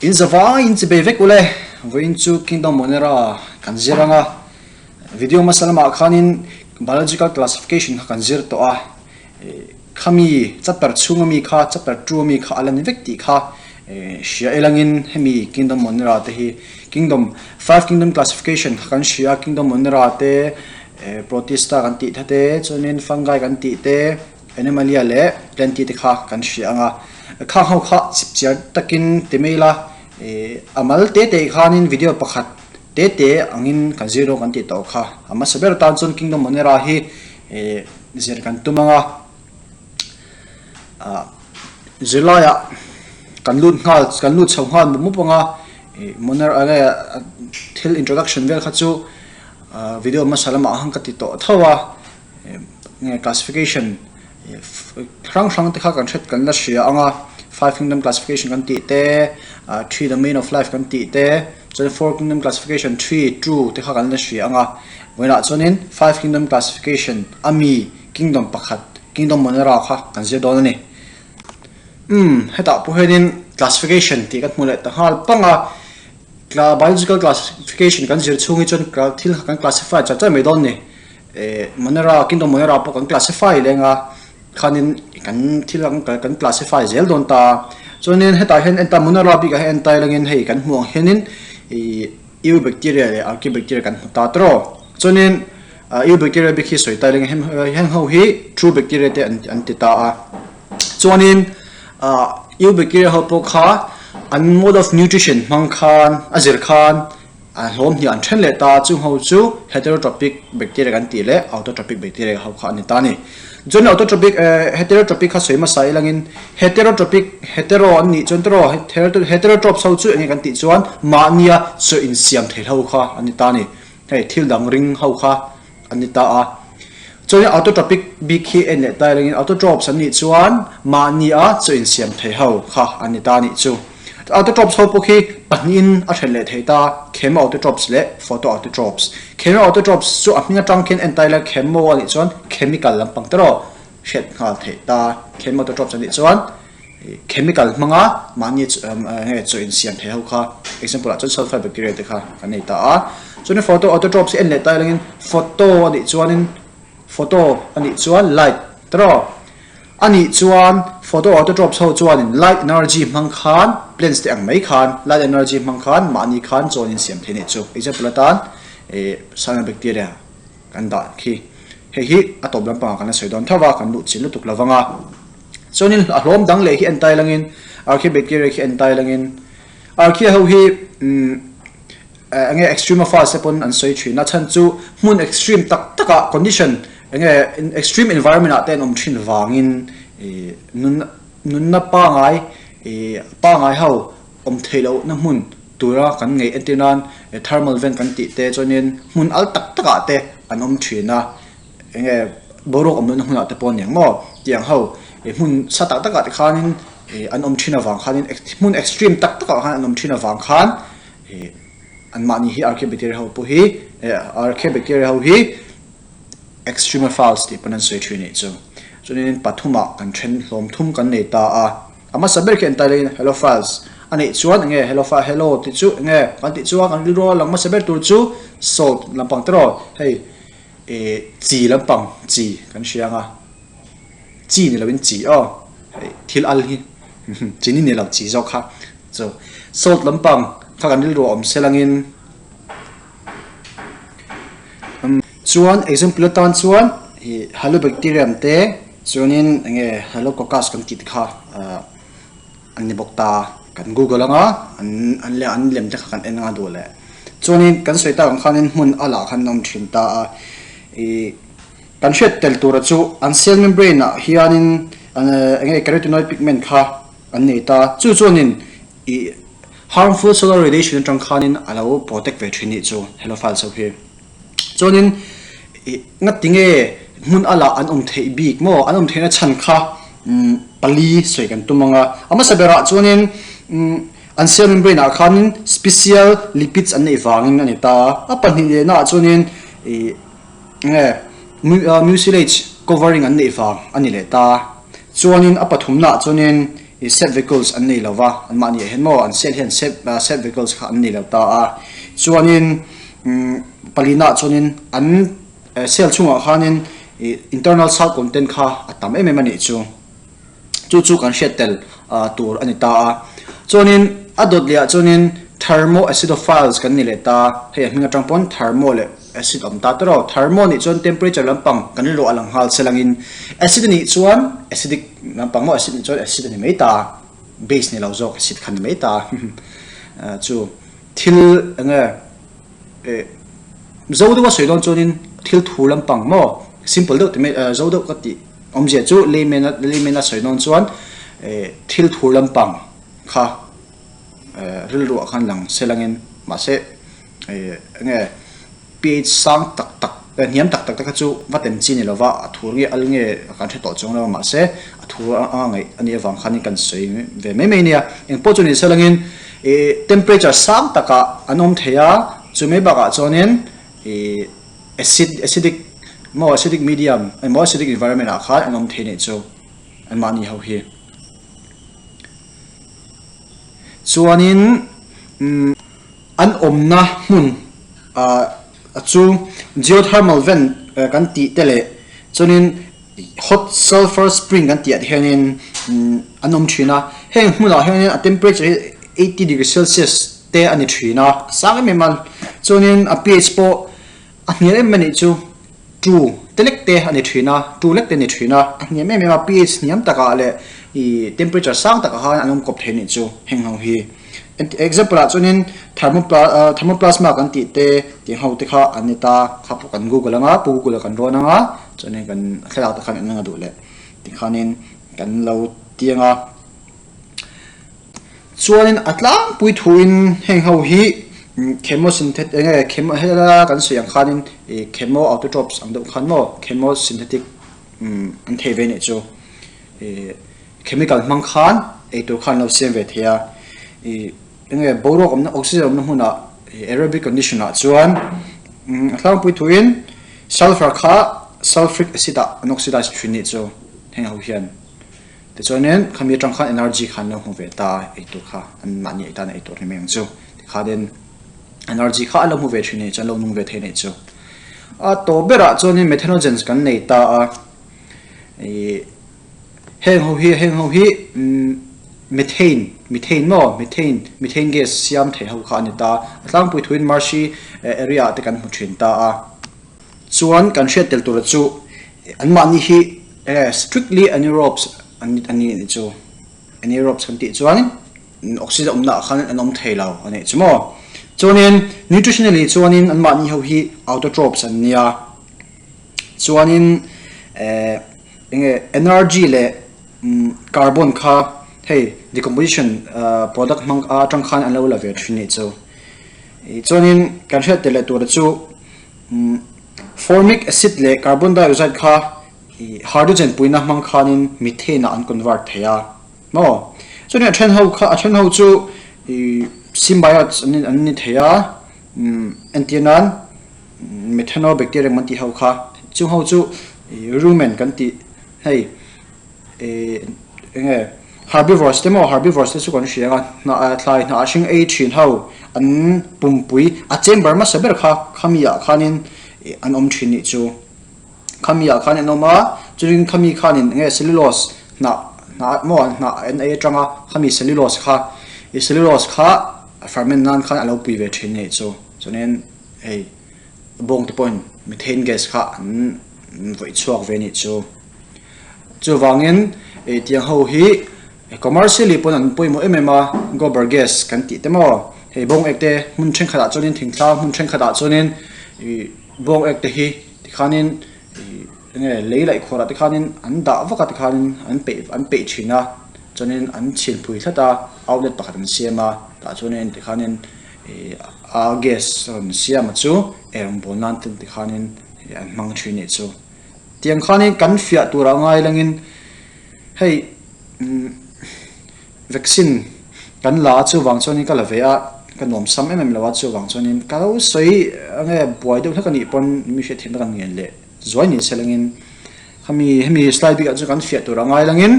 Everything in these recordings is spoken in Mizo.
In zavai in chibei vek ule, vawiin chu Kingdom Monera kan zir anga, video hmasa lamah khanin Biological Classification kha kan zir tawh a, khami chapter chhunga mi kha chapter 2 ami kha a la ni vek tih kha hria elangin hemi Kingdom Monera te hi Kingdom Five Kingdom Classification kha kan hria a, Kingdom Monera te Protista kan tih the te chuanin Fungi kan tih te Animalia leh Plantae te kha kan hria ang a, khang ho kha chipchiar takin ti mai ila a mal te te khanin video pakhat te te angin kan zir dawn kan tih tawh kha. A hmasa ber atan chuan Kingdom Monera hi zir kan tum ang a, zirlaiah kan lut nghal kan lut chho nghal mup mup ang a, Monera thil introduction vel kha chu video hmasa lamah khan ka ti tawh tho a. Nge classification hrang hrang te kha kan hret kan la hria ang a, five kingdom classification kan tih te, three domain of life kan tih te, chuan four kingdom classification three two te kha kan la hria ang a, vawiinah chuanin five kingdom classification a mi kingdom pakhat kingdom monera kha kan zir dawn a ni. Umm hetah pawh hianin classification tih kan hmu leh ta nghal pang a, biological classification kan zir chhung hi chuan thil kha kan classify char char mai dawn a ni. Monera, Kingdom Monera pawh kan classify leng a, khanin kan thil ang kan classify zel dawn ta. Chuanin hetah hian enta Monera bikah hian entai langin hei kan hmuh ang hianin ih Eubacteria leh Archaebacteria kan hmu ta tawh. Chuanin Eubacteria bik hi sawi tai leng heng ho hi true bacteria te an ti ta a. Chuanin Eubacteria ho pawh kha an mode of nutrition hmang khan a zir khan A hlawm hnih an then leh ta, chung ho chu heterotrophic bacteria kan tih leh autotrophic bacteria ho kha a ni ta a ni. Chuan autotrophic heterotrophic kha sawi hmasa ilangin heterotrophic hetero an nih chuan tawh heterotrophs ho chu enge kan tih chuan mahnia chaw insiam thei ho kha an ni ta a ni. Hei thil dang ring ho kha an ni ta a. Chuan autotrophic bik hi en leh ta ilangin autotrophs an nih chuan mahnia chaw insiam thei ho kha an ni ta a nih chu. Autotrophs ho pawh khi pahnihin a then leh thei ta, chemoautotrophs leh photoautotrophs. Chemoautotrophs chu a hming atang khian entai la chemo a nih chuan chemical lampang te rawh hriat nghal theih ta. Chemoautotrophs a nih chuan chemical hmanga mahni nge chaw insiam thei ho kha example ah chuan sulfur bacteria te kha kan nei ta a. Chuan photoautotrophs hi en leh ta ilangin photo a nih chuanin photo a nih chuan light te rawh. A nih chuan photoautotrophs ho chuanin light energy hmang khan plants te ang mai khan light energy hmang khan mahni khan chawn in siam thei nih chu. Example atan eh cyanobacteria kan dah khi. Hei hi a tawp lampangah kan la sawi dawn tho va, kan luh chin lutuk lo vang a. Chuanin a hlawm dang leh hi entai langin archaebacteria khi entai langin archaea ho hi umm enge extremophiles te pawn an sawi thin a chhan chu hmun extreme tak takah condition enge extreme environment ah te an awm thin vangin ih nun nunna pangai ih pangai ho awm theih loh na hmun tura kan ngaih entir nan thermal vent kan tih te chuanin hmun al tak takah te an awm thin a enge boruak awm lohna hmunah te pawh aniang maw tiang ho ih hmun sa tak takah te khanin ih an awm thin avang khanin hmun extreme tak takah khan an awm thin avang khan. Ih anmahni hi archaebacteria ho pawh hi archaebacteria ho hi extremophiles tih pawn an sawi thin anih chu. Chuanin pathumah kan then hlawm thum kan nei ta a, a hmasa ber khi an tai laiin halophiles a neih chuan enge halophi halo tih chu enge kan tih chuan kan rilru a lang hmasa ber tur chu salt lampang te rawh hei ih chi lampang chi kan hria ang a chi ni loin chi aw hei thil al hi chi ni ni lo chi zawk kha. Chu salt lampang kha kan rilru a awm sel angin chuan example atan chuan ih halobacterium te chuanin enge halococcus kan tih te kha ah an ni bawk ta kan google anga an an leh an lem te kha kan en anga duh leh chuanin kan sawi tak ang khanin hmun a lah khan an awm thin ta a ih kan hriat tel tura chu an cell membrane ah hianin enge carotenoid pigment kha An nei ta. Chu chuanin ih harmful solar radiation atang khanin a lo protect ve thin nih chu helophiles ho hi. Chuanin ih ngatinge hmun a lah an awm theih bik maw? An awm theihna chhan kha umm pali sawi kan tum ang a. A hmasa berah chuanin umm an cell membrane ah khanin special lipids an neih vangin a ni ta. A pahnih lehna ah chuanin ih nge mucilage covering an neih vang a ni leh ta. Chuanin a pathumnaah chuanin ih sap vacuoles an nei lo va, anmahni ah hian maw an cell hian sap sap vacuoles kha an nei lo ta a. Chuanin umm palina ah chuanin an cell chhungah khanin ih internal salt content kha a tam em em a nih chu. Chu chu kan hriat tel tur a ni ta a. Chuanin a dawt leh ah chuanin thermoacidophiles kan ni leh ta, hei a hming atang pawn thermo leh acid awm ta tawrh aw. Thermo nih chuan temperature lampang kan rilruah a lang nghal se langin acid a nih chuan acidic lampang maw acid nih chuan acid a ni mai ta, base ni lo zawk acid kha ni mai ta. Chu thil enge eh zo deuh a sawi dawn chuanin thil thu lampang maw simple deuh ti mai zo deuh ka tih. Awmzia chu layman a layman a sawi dawn chuan eh thil thur lampang kha eh rilruah khan lang se langin mahse eh enge pH sang tak tak eh hniam tak tak te kha chu va tem chi ni lova a thur nge al nge kan hre tawh chuang lo mahse a thur anga ngaih a nih avang khanin kan sawi ve mai mai nia. Engpawh chu ni se langin eh temperature sang takah an awm thei a chu mai bakah chuanin ih Acid, acidic maw acidic medium emaw acidic environment ah khan an awm thei nih chu anmahni ho hi. Chuanin umm an awmna hmun ah chu geothermal vent kan tih te leh chuanin hot sulfur spring kan tih ah te hianin umm an awm thin a. Heng hmunah hianin a temperature hi 80 degree celsius te a ni thin a, a sang em em a, chuanin a pH pawh a hnial em a nih chu two te lek te a ni thin a, two lek te a ni thin a, a hniam em em a, pH hniam takah leh ih temperature sang takah khan an awm kawp thei a nih chu heng ho hi. Example ah chuanin thermoplasma kan tih te tih ho te kha an ni ta, kha pawh kan google anga, pu google ah kan rawn anga, chuanin kan thlalak te khan an eng a duh leh tikhanin kan lo tiang a. Chuanin a tlangpui thuin heng ho hi chemosynthetic eng nge chemo hela kan sawi ang khanin ih chemoautotrophs ang deuh khan maw chemosynthetic an thei ve nih chu ih chemical hmang khan eitur khan an lo siam ve thei a ih eng nge boruak awmna oxygen awmna hmunah ih aerobic condition ah chuan a tlangpui thuin sulphur kha sulphuric acid ah an oxidize thin nih chu heng ho hian. Tichuanin khami atang khan energy kha an lo hmu ve ta a, eitur kha an mahni ei tan a eitur ni mai ang chu. Tikhanin energy kha an lo hmu ve thin anih chuan an lo nung ve thei anih chu. A tawp berah chuanin methanogens kan nei ta a, ih heng ho hi heng ho hi methane methane maw methane methane gas siam thei ho kha a ni ta a, a tlangpui thuin marshy area ah te kan hmu thin ta a. Chuan kan hriat tel tura chu anmahni hi strictly anaerobes an ni anih chu. Anaerobes kan tih chuan oxygen awmna ah khan an awm thei lo a nih chu maw. Chuanin nutritionally chuanin anmahni ho hi autotrophs an nia. Chuanin enge energy leh carbon kha hei decomposition product hmang atang khan an lo la ve thin anih chu. Chuanin kan hriat tel leh tura chu. Formic acid leh carbon dioxide kha hydrogen puina hmang khanin methane ah an convert thei a maw? Chuan a then ho kha a then ho chu symbiotes an an ni thei a entir nan methanobacterium an tih ho kha chung ho chu rumen kan tih hei Ih eng nge herbivores te maw herbivores te chu kan hria a hnah thlai hnah hring ei thin ho an pumpui a chamber hmasa ber kha khami ah khanin ih an awm thin nih chu khami ah khan an awm a chuanin khami khanin eng nge cellulose hnah hnah maw hnah an ei atanga khami cellulose kha ih cellulose kha ferment nan khan a lo pui ve thin nih chu chuanin hei bawng te pawhin methane gas kha an vawih chhuak ve nih chu. Chuvangin ei tiang ho hi commercially pawn an pawimawh em em a, gobar gas kan tih te maw, hei bawng ek te hmun thenkhat ah chuanin thingtlang hmun thenkhat ah chuanin ih bawng ek te hi tikhanin ih enge lei laih khuar ah te khanin an dah vak a tikhanin an peih an peih thin a, chuanin an chhinpui tlat a, outlet pakhat an siam a, tah chuanin tikhanin ih a gas rawn siam a chu eirawngbawl nan te tikhanin an hmang thin nih chu. Tiang khanin kan fiah turah ngai langin hei vaccine kan la a chuvang chuanin ka la ve a, ka nuamsam em em lo a chuvang chuanin ka lo sawi ange buai deuh hlek a nih pawn mi hriatthiamna kan ngen leh zuai ni se langin khami hemi slide bikah chuan kan fiah turah ngai langin.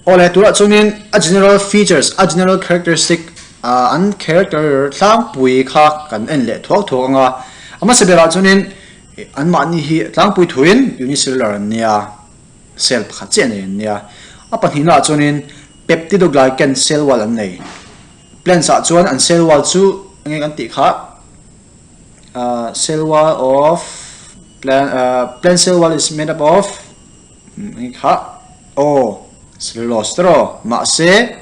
Awle tunah chuanin a general features, a general characteristic an character tlangpui kha kan en leh thuak thuak ang a. A hmasa berah chuanin anmahni hi tlangpui thuin unicellular an nia, cell pakhat chiah nei an nia. A pahnihnaah chuanin peptidoglycan cell wall an nei. Plants ah chuan an cell wall chu enge kan tih kha cell wall of plant plant cell wall is made up of enge kha aw cellulose te rawh mahse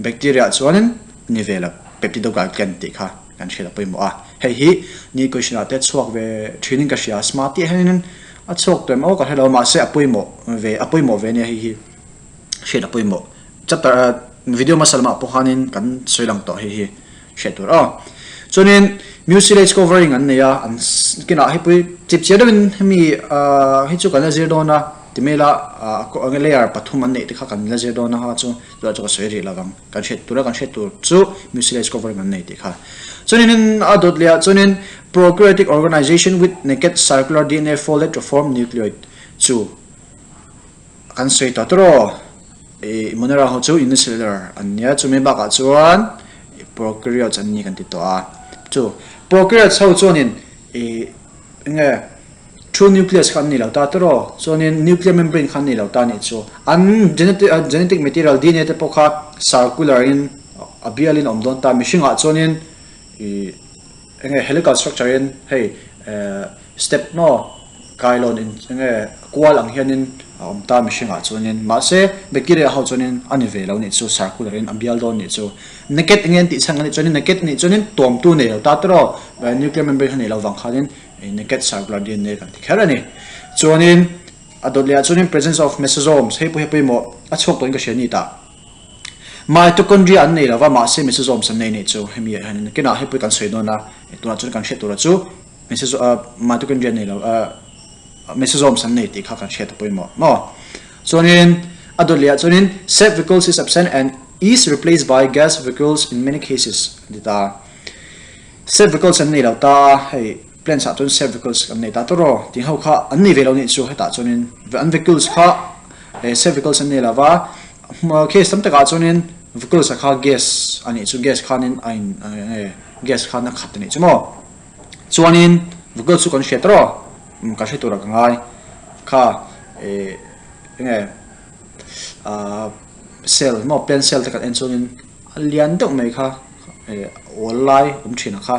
bacteria ah chuanin a ni ve lo peptidoglycan tih kha kan hriat a pawimawh a hei hi ni question ah te chhuak ve thin in ka hria smart tih hianin a chhuak tawh em aw ka hre lo mahse a pawimawh ve a pawimawh ve ania hei hi hriat a pawimawh. Chapter video hmasa lamah pawh khanin kan sawi lang tawh hei hi hriat tur aw. Chuanin mucilage covering an nei a, an kinah hei pui chip chiah deuhin hemi hei chu kan la zir dawn a ti mai ila layer pathum an neih te kha kan la zir dawn a kha chu tunah chu ka sawi rih lovang kan hriat tura kan hriat tur chu mucilage covering an nei tih kha. Chuanin a dawt leh ah chuanin prokaryotic organization with naked circular DNA folded to form nucleoid chu Kan sawi ta tawh i Monera ho chu unicellular an nia, chumi bakah chuan prokaryotes an ni kan ti tawh a. Chu prokaryotes ho chuanin i enge true nucleus kha an ni lo ta tawh chuanin nuclear membrane kha an ni lo ta anih chu. An genetic genetic material DNA te pawh kha circular in a bialin a awm dawn ta, mihringah chuanin i enge helical structure in hei Step maw kailawn in enge kual ang hianin a awm ta mihringah chuanin mahse bacteria ho chuanin a ni ve lo nih chu circular in a bial dawn nih chu naked enge an tih chhan anih chuanin naked anih chuanin tuamtu nei lo ta tawh nuclear membrane kha nei lo vang khanin naked circular DNA kan ti kher a ni chuanin a dawt leh ah chuanin presence of mesosomes hei pawh hi a pawimawh a chhuak tawhin ka hria ni tah mitochondria an nei lova mahse mesosomes an nei nih chu hemi ah hianin kinah hei pawh hi kan sawi dawn a tunah chuan kan hriat tur ah chu. Mitochondria nei lo mesosomes an nei tih kha kan hriat a pawimawh maw? Chuanin a dawt leh ah chuanin sap vacuoles is absent and is replaced by gas vacuoles in many cases an ti ta. Sap vacuoles an nei lo ta a, hei plants ah chuan sap vacuoles an nei ta tawh rawh tih ho kha an nei ve lo nih chu hetah chuanin an vacuoles kha sap vacuoles an nei lo va, case tam takah chuanin vacuoles ah kha gas a nih chu gas khanin a in gas khan a khat a nih chu maw? Chuanin Google chu kan hriat rawh kan hre turah ka ngai kha eh enge ah cell maw pen cell te kan en chuanin a lian deuh mai kha eh awl lai awm thin a kha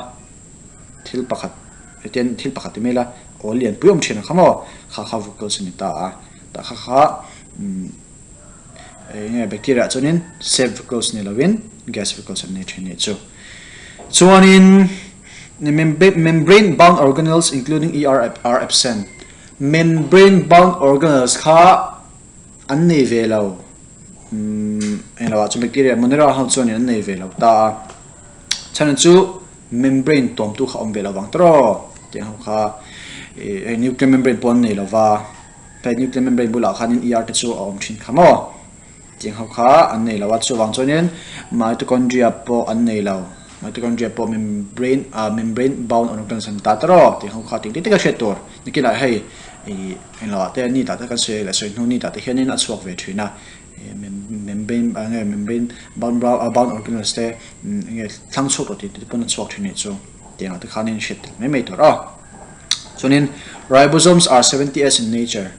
thil pakhat hetiang thil pakhat ti mai ila awl lian pui awm thin a kha maw kha kha Google chu a ni ta a tah kha kha umm. Enge bacteria ah chuanin safe vacuoles ni lovin gas vacuoles an nei thin nih chu. Chuanin membrane bound organelles including ER are absent. Membrane bound organelles kha an nei ve lo. Eng lo ah chuan bacteria monera ho chuanin an nei ve lo ta a. Chhan chu membrane tuamtu kha awm ve lo vang tawh tiang ho kha nuclear membrane pawh an nei lova. Hei nuclear membrane bulah khanin ER te chu a awm thin kha maw? Tiang ho kha an nei lo a, chuvang chuanin mitochondria pawh an nei lo. Mitochondria pawh membrane ah membrane bound organelles an ta ta rawh. Tiang ho kha ting tik a hriat tur. Nikinah hei ih englo ah te ni tah te kan sawi leh sawi hnu ni tah te hianin a chhuak ve thin a. Membrane enge membrane bound bound organelles te enge thlang chhuak tawh tih te pawn a chhuak thin nih chu. Tiang ah te khanin hriat tel mai mai tur a. Chuanin ribosomes are 70S in nature.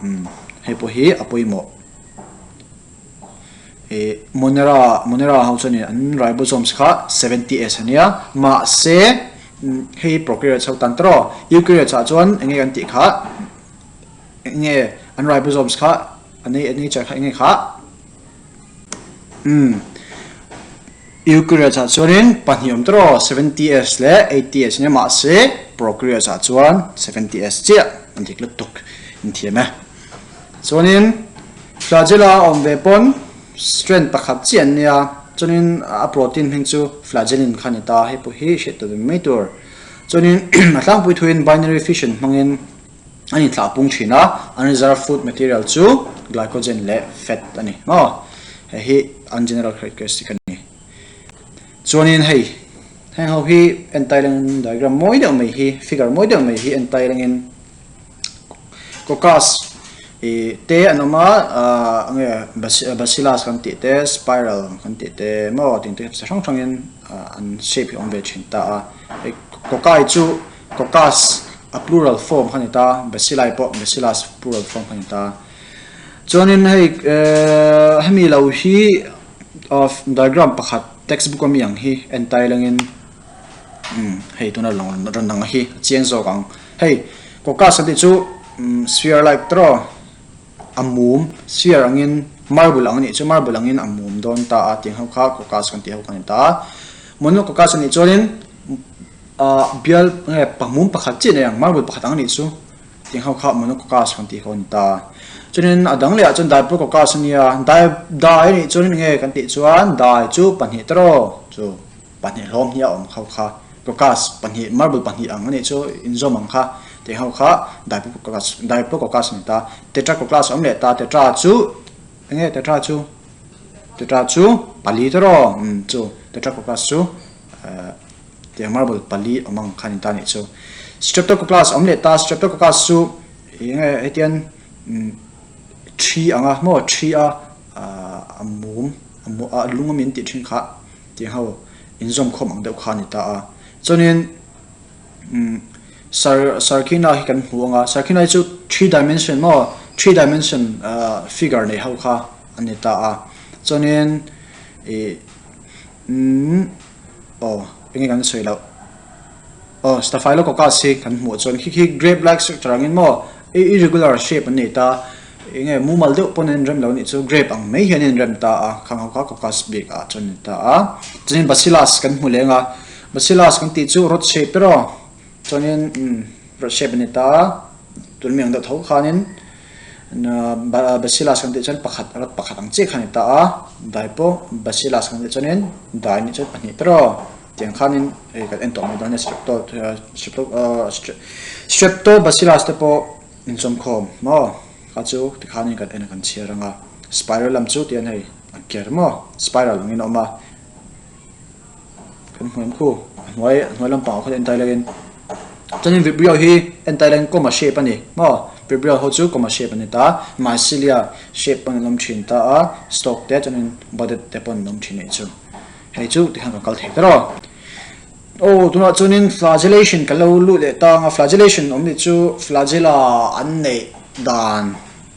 Umm hei pawh hi a pawimawh. Eh Monera Monera ho chuanin an ribosomes kha 70S a nia mahse hei prokaryotes ho tan tawh eukaryotes ah chuan enge kan tih kha enge an ribosomes kha a nature kha enge kha Umm. Eukaryotes ah chuanin pahnih awm tawh 70S leh 80S nia mahse prokaryotes ah chuan 70S chiah an dik lutuk inthiam e. Chuanin flagella a awm ve pawn strand pakhat chiah an nia chuanin a protein hming chu flagellin kha a ni ta hei pawh hi hriat tur ve mai tur. Chuanin a tlangpui thuin binary fission hmangin An inthlah pung thin a, an reserve food material chu glycogen leh fat a ni maw? Hei hi an general characteristic a ni. Chuanin hei heng ho hi entailangin diagram mawi deuh mai hi figure mawi deuh mai hi entailangin coccus. Ih te an awm a ah enge bacillus kan tih te spiral kan tih te maw tih te chi hrang hrangin ah an shape hi a awm ve thin ta a hei coccai chu coccus a plural form kha a ni ta bacilli pawh bacillus plural form kha a ni ta chuanin hei ehh hemi lo hi of diagram pakhat textbook ami ang hi en tai langin. Umm hei tuna lang rawn lang hi a chiang zawk ang. Hei coccus an tih chu umm sphere like tawh a mum sphere angin marble ang a nih chu marble angin a mum dawn ta a tiang ho kha coccus kan tih ho kha a ni ta a. Monococcus a nih chuanin ah bial nge pa mum pakhat chiah a nei ang marble pakhat ang a nih chu tiang ho kha monococcus kan tih ho a ni ta. Chuanin a dang leh ah chuan diprococcus a nia dai dai a nih chuanin enge kan tih chuan dai chu pahnih tawh chu. Pahnih hlawm hi a awm kho kha. Coccus pahnih, marble pahnih ang a nih chu inzawm ang kha tih ho kha diprococcus, diprococcus a ni ta. Tetracoccus a awm leh ta, tetra chu eng nge tetra chu? Tetra chu pali te rawh umm chu tetracoccus chu eh tiang marble pali awm ang kha a ni ta a nih chu. Streptococcus a awm leh ta, streptococcus chu eng nge hetian umm thi ang a maw thi a ah a mum a lung a min tih thin kha. Tih ho inzawm khawm ang deuh kha a ni ta a. Chuanin umm Sar Sarkhina hi kan hmu ang a, Sarkhina hi chu three dimension maw three dimension ah figure nei ho kha a ni ta a. Chuanin ih umm aw enge kan sawi loh. Aw Staphylococcus hi kan hmuh chuan khi khi grape like structure angin maw irregular shape an nei ta enge mumal deuh pawn an inrem lo anih chu grape ang mai hian an inrem ta a khang ho kha coccus bik ah chuan an ni ta a chuanin bacillus kan hmu leng a bacillus kan tih chu rod shape ber aw chuanin umm rod shape an ni ta a tun mi ang deuh tho khanin bacillus kan tih chuan pakhat rod pakhat ang chiah kha a ni ta a dai pawh bacillus kan tih chuanin dai anih chuan pahnih ber aw. Tiang khanin hei kan en tawh mai dawn a strepto streptobacillus te pawh inchawmkhawm maw kha chu tikhanin kan en a kan chhiar ang a spiral lam chu tian hei a ker maw spiral angin a awm a kan hmu em khu a hnuai a hnuai lampangah khuan en tai laiin chuanin vibrio hi en tai laiin comma shape a ni maw vibrio ho chu comma shape a ni ta mycelia shape pawn an awm thin ta a stalk te chuanin budded te pawn an awm thin anih chu. Hei chu tikhan kan kal thei ta rawh. Aw tunah chuanin flagellation kan lo luh leh ta ang a, flagellation awm ni chu flagella an neih dan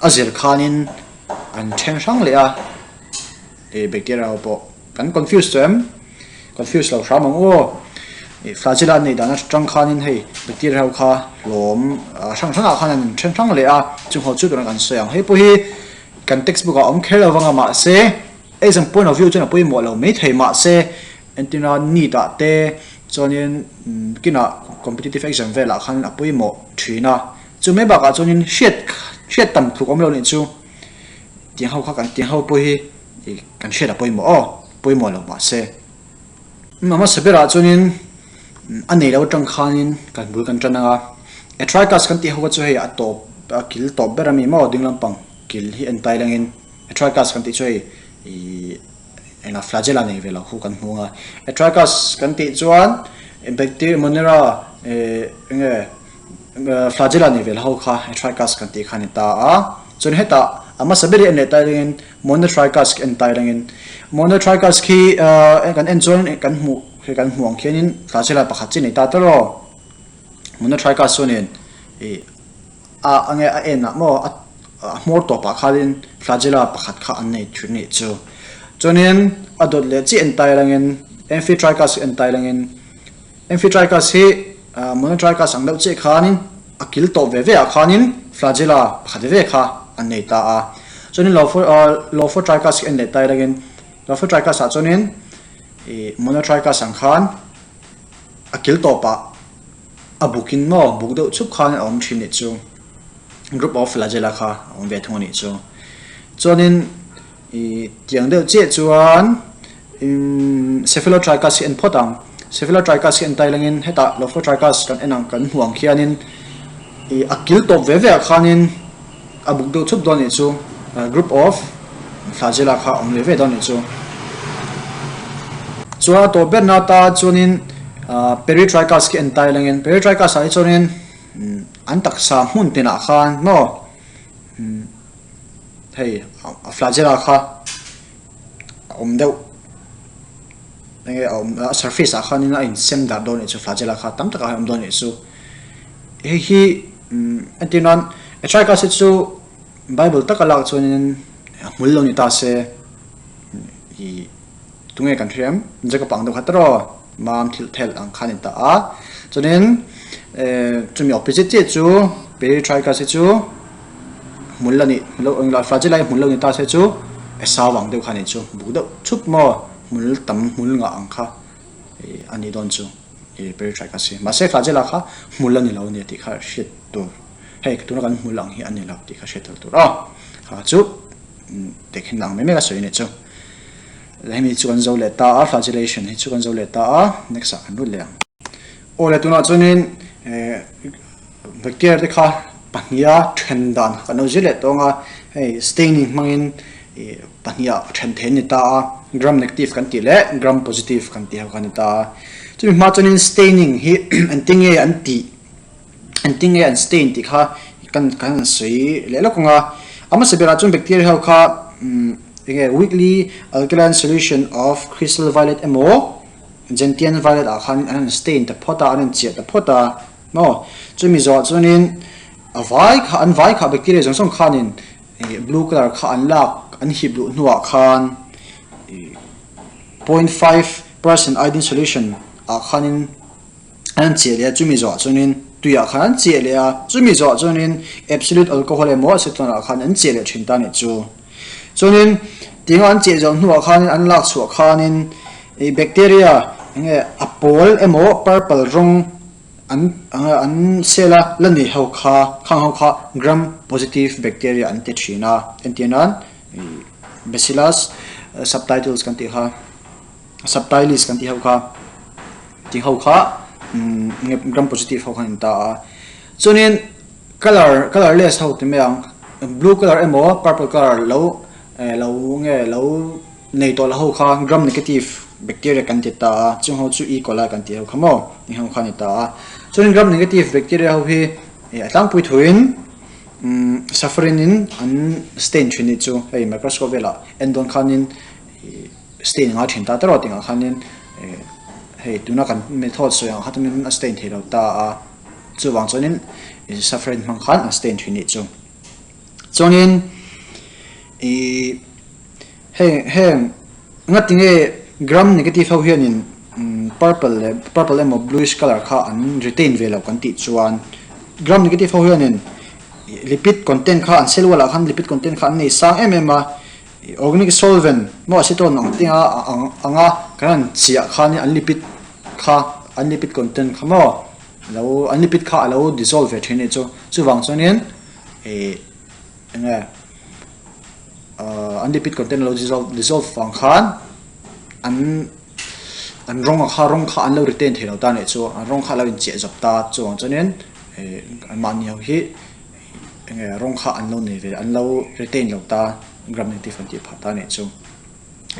a zir khanin an then hrang leh a, ih bacteria ho pawh kan confuse tawh em? Confuse lo hram ang u aw. Ih flagella an neih dan atang khanin hei bacteria ho kha hlawm hrang hrangah khan an then hrang leh a, chung ho chu tunah kan sawi ang. Hei pawh hi kan textbook ah a awm kher lo vang a mahse Exam point of view chuan a pawimawh lo maithei mahse entirna NEET ah te chuanin kinah competitive exam velah khan a pawimawh thin a, chu mai bakah chuanin hriat hriat tam tluk awm lo nih chu tiang ho kha kan tiang ho pawh hi kan hriat a pawimawh aw pawimawh lo mahse a hmasa berah chuanin a nei lo atang khanin kan bul kan tan ang a, Atrichus kan tih ho kha chu hei a tawp a kil tawp ber ami maw ding lampang kil hi en tai langin. Atrichus kan tih chu hei ih engah flagella nei ve lo khu kan hmu ang a. Atrichus kan tih chuan bacteria monera eh enge flagella nei ve lo ho kha atrichus kan tih kha a ni ta a. Chuan hetah a hmasa ber hi en leh tai rengin monotrichus khi en tai rengin monotrichus khi ah kan en chuan kan hmuh khi kan hmuh ang khianin flagella pakhat chi nei ta ta rawh. Monotrichus chuanin ih A enge a en ah maw a hmawr tawp ah khanin flagella pakhat kha an nei thin nih chu. Chuanin a dawt leh chiah en tai langin Amphitrichus hi en tai langin Amphitrichus hi Monotrichus ang deuh chiah khanin a kil tawp ve ve ah khanin flagella pakhat ve ve kha an nei ta a. Chuanin Lophotrichus hi en leh tai langin Lophotrichus ah chuanin ih Monotrichus ang khan a kil tawp ah A buk in maw buk deuh chhup khan a awm thin nih chu group of flagella kha a awm ve thung a nih chu. Chuanin ih tiang deuh chiah chuan imm cephalotrichus hi en phawt ang. Cephalotrichus hi en tai langin hetah lophotrichus kan en ang kan hmuh ang khianin ih a kil tawp ve ve ah khanin A buk deuh chhup dawn nih chu group of flagella kha a awm ve ve dawn nih chu. Chuan a tawp berna ata chuanin peritrichus khi en tai langin peritrichus ah hi chuanin an taksa hmun tinah khan maw. hei a flagella kha a awm deuh enge a awm a surface ah khanin a insem darh dawn anih chu flagella kha tam takah a awm dawn anih chu hei hi umm entir nan atrichus hi chu bible taka lak chuanin a hmul lo ni ta se ih tunge kan hria em Jacob ang deuh kha tawh mam thil thelh ang kha a ni ta a chuanin eh chumi opposite chiah chu peritrichus hi chu hmul a nih hmul englo flagella hi hmul lo ni ta se chu esau ang deuh kha a nih chu buk deuh chhup maw hmul tam hmul ngah ang kha ih a nih dawn chu ih peritrichus hi mahse flagella kha hmul a ni lo a ni tih kha hriat tur hei tuna kan hmul ang hi a ni lo tih kha hriat tel tur aw kha chu. Tehkhin ang mai mai a sawi a nih chu. Hemi chu kan zo leh ta a, flagellation hi chu kan zo leh ta a, next ah kan lut leh ang. Aw le tunah chuanin eh bacteria te kha pahniha then dan kan lo zir leh tawng a, hei staining hmangin ih pahniha then theih a ni ta a, gram negative kan tih leh gram positive kan tih ho kha a ni ta a. Chumi hma chuanin staining hi engtin nge an tih? Engtin nge an stain tih kha kan kan han sawi leh lawk ang a. A hmasa berah chuan bacteria ho kha eng nge weakly alkaline solution of crystal violet emaw gentian violet ah khan an han stain ta phawt a, an han chiah ta phawt a maw. Chumi zawhah chuanin a vai kha an vai kha bacteria zawng zawng khanin blue colour kha an lak an hip luh hnuah khan 0.5 percent iodine solution ah khanin an chiah leh a, chumi zawhah chuanin tuiah khan an chiah leh a, chumi zawhah chuanin absolute alcohol emaw acetone ah khan an chiah leh thin ta a nih chu. Chuanin tinga an chiah zawh hnuah khanin an lak chhuah khanin ih bacteria enge a pawl emaw purple rawng an an cell a la nei ho kha khang ho kha gram positive bacteria an ti thin a, entir nan ih bacillus subtitles kan tih kha. Subtilis kan tih ho kha tih ho kha gram positive ho khan an ta a chuanin colour colourless ho ti mai ang blue colour emaw purple colour lo eh lo nge lo nei tawh lo ho kha gram negative bacteria kan ti ta a chung ho chu E coli kan tih ho kha maw tih ho kha a ni ta a chuanin gram negative bacteria ho hi eh a tlangpui thuin umm safrin in an stain thin nih chu hei microscope velah en dawn khanin ih. Stain ngai thin ta tawrh tingah khanin hei tuna kan method sawi ang kha chuanin a stain thei lo ta a, chuvang chuanin suffering hmang khan an stain thin nih chu. Chuanin ih heng heng ngati nge gram negative ho hianin purple leh purple emaw bluish colour kha an retain ve lo kan tih chuan gram negative ho hianin lipid content kha an cell wall ah khan lipid content kha an nei sang em em a. Organic solvent maw acetone ang tinga anga kan han chiah khan an lipid kha an lipid content kha maw lo an lipid kha a lo dissolve ve thin a nih chu chuvang chuanin ih enge an lipid content a lo dissolve dissolve vang khan an an rawng kha rawng kha an lo retain thei lo ta a nih chu an rawng kha a lo inchiah zawp ta chuvang chuanin ih anmahni ho hi. Enge rawng kha an lo nei ve an lo retain lo ta gram negative an tih phah ta nih chu.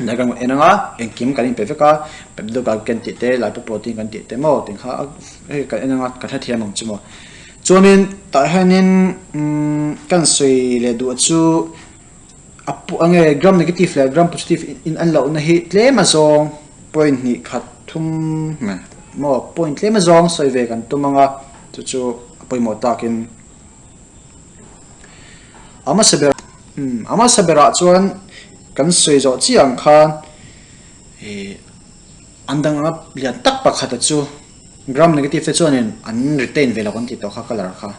Diagram kan en anga engkim kan inpe vek a peptidoglycan tih te lipoprotein kan tih te maw tih kha hei kan en anga kan hrethiam ang chu maw. Chuanin tah hianin umm kan sawi leh duh chu a enge gram negative leh gram positive in an lohna hi tlem azawng point hnih khat thum maw point tlem azawng sawi ve kan tum anga chu chu a pawimawh takin. A hmasa ber umm a hmasa berah chuan kan sawi zawh chiah ang khan ih an dang anga lian tak pakhata chu gram negative te chuanin an retain ve lo kan tih tawh kha colour kha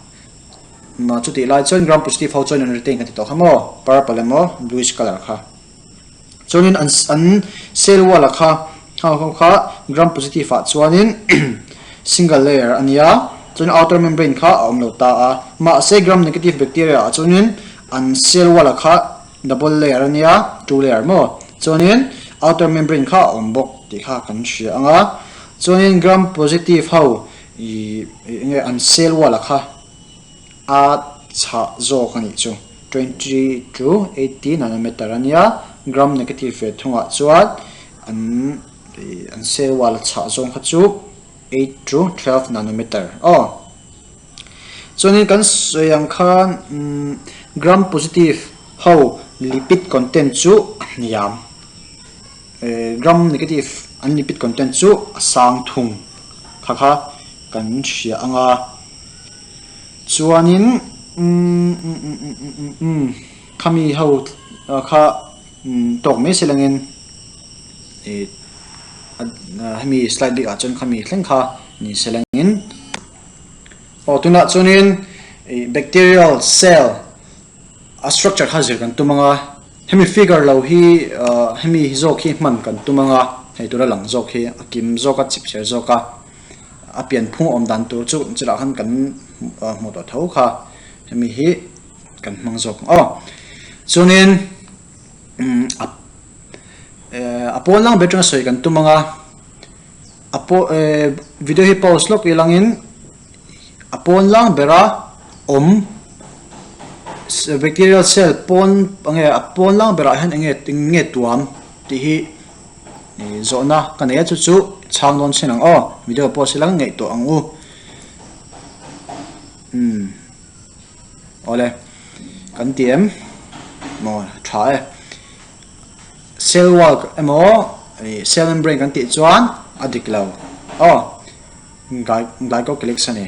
mah chutih lai chuan gram positive ho chuan an retain kan ti tawh kha maw purple emaw bluish colour kha. Chuanin an an cell wall a kha ho ho kha gram positive ah chuanin single layer a nia chuan outer membrane kha a awm lo ta a mahse gram negative bacteria ah chuanin an cell wall a kha double layer a nia two layer maw chuanin outer membrane kha a awm bawk tih kha kan hria ang a chuanin gram positive ho ih enge an cell wall a kha a chhah zawk a nih chu. 20 to 80 nanometer a nia, gram negative ve thungah chuan an an cell wall a chhah zawng kha chu 8 to 12 nanometer aw. Chuanin kan sawi ang khan gram positive ho lipid content chu a hniam. Gram negative an lipid content chu a sang thung kha kha kan hria ang a. Chuanin umm khami ho kha tawk mai se langin ih hemi slide bikah chuan khami thleng kha ni se langin aw tunah chuanin ih bacterial cell a structure kha zir kan tum ang a hemi figure lo hi ah hemi zawk hi hman kan tum ang a hei tura lang zawk hi a kim zawk a chip chher zawk a a pian phung awm dan tur chu chutah khan kan hmuh tawh tho kha hemi hi kan hmang zawk ang aw chuanin umm a a pawn lang ber atanga sawi kan tum ang a a paw eh video hi pause lawk ilangin a pawn lang bera awm bacterial cell pawn enge a pawn lang berah hian enge eng nge tuam tih hi ih zawhna ka nei a chu chu chhang dawn chin ang aw video pause ila ngaihtuah ang u umm awle kan ti em maw tha e cell wall emaw ih cell membrane kan tih chuan a dik lo aw. Glycocalyx a ni.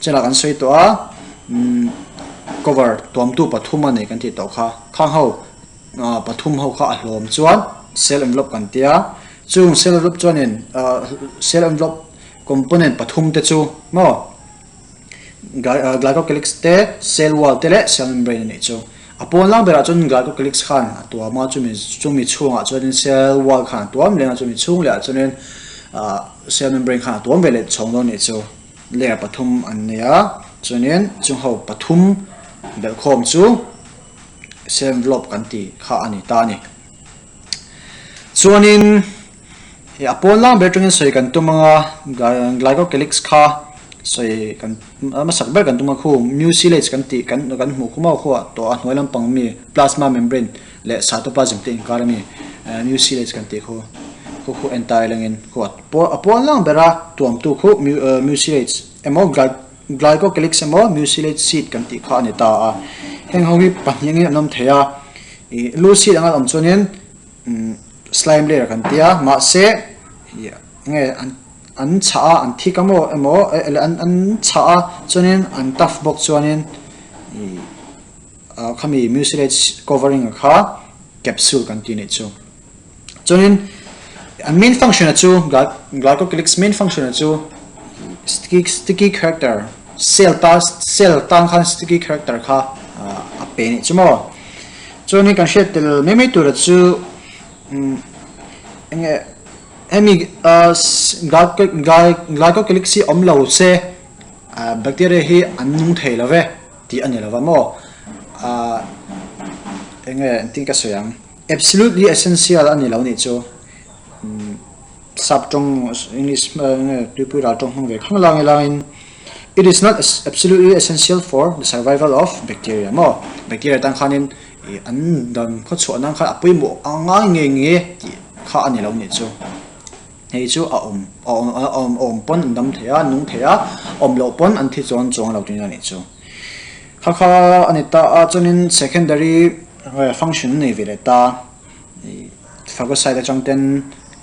Chenah kan sawi tawh a, cover tuamtu pathum a nei kan tih tawh kha. Khang ho pathum ho kha a hlawm chuan cell envelope kan ti a. Chung cell envelope chuanin cell envelope component pathum te chu maw Glycocalyx te, cell wall te leh cell membrane a nih chu. A pawn lang berah chuan glycocalyx khan a tuam a, chumi chumi chhungah chuanin cell wall khan a tuam leh a, chumi chhung lehah chuanin ah cell membrane khan a tuam ve leh chhawng dawn a nih chu. Layer pathum an nei a, chuanin chung ho pathum belhkhawm chu cell envelope kan tih kha a ni ta a ni. Chuanin Hei a pawn lang ber atangin sawi kan tum ang a, glycocalyx kha sawi kan hmasak ber kan tum a khu mucilage kan tih kan kan hmuh khu mau khuah tawh a hnuai lampang mi plasma membrane leh cytoplasm te inkar ami mucilage kan tih khu khu khu entire lengin khu a pawn lang bera tuamtu khu mucilage emaw glycocalyx emaw mucilage seed kan tih kha a ni ta a, heng ho hi pahnih angin an awm thei a, ih lucid anga an awm chuanin. Slime layer kan tia mahse nge an an chhah a an thik a maw emaw an an chhah a chuanin an tough bawk chuanin ih ah khami mucilage covering a kha capsule kan tih anih chu chuanin an main function a chu glycocalyx main function a chu sticky sticky character cell ta cell tan khan sticky character kha a pe anih chu maw. Chuanin kan hriat tel mai mai tura chu enge hemi glycocalyx hi awm lo se bacteria hi an nung thei lo ve tih a ni lo va maw enge engtin ka sawi ang absolutely essential a ni lo nih chu. Sap tawng English nge tuipui ral tawng hmang ve khang lang ilangin It is not absolutely essential for the survival of bacteria maw bacteria tan khanin ih an dan khaw chhuah nan khan a pawimawh a ngai nge nge tih kha a ni lo nih chu. Hei chu a awm a awm a awm awm pawn an dam thei a nung thei a awm loh pawn an thi chuan chuang lo tihna a nih chu. Kha kha a ni ta a chuanin secondary function a nei ve leh ta. Ih phagocyte atang ten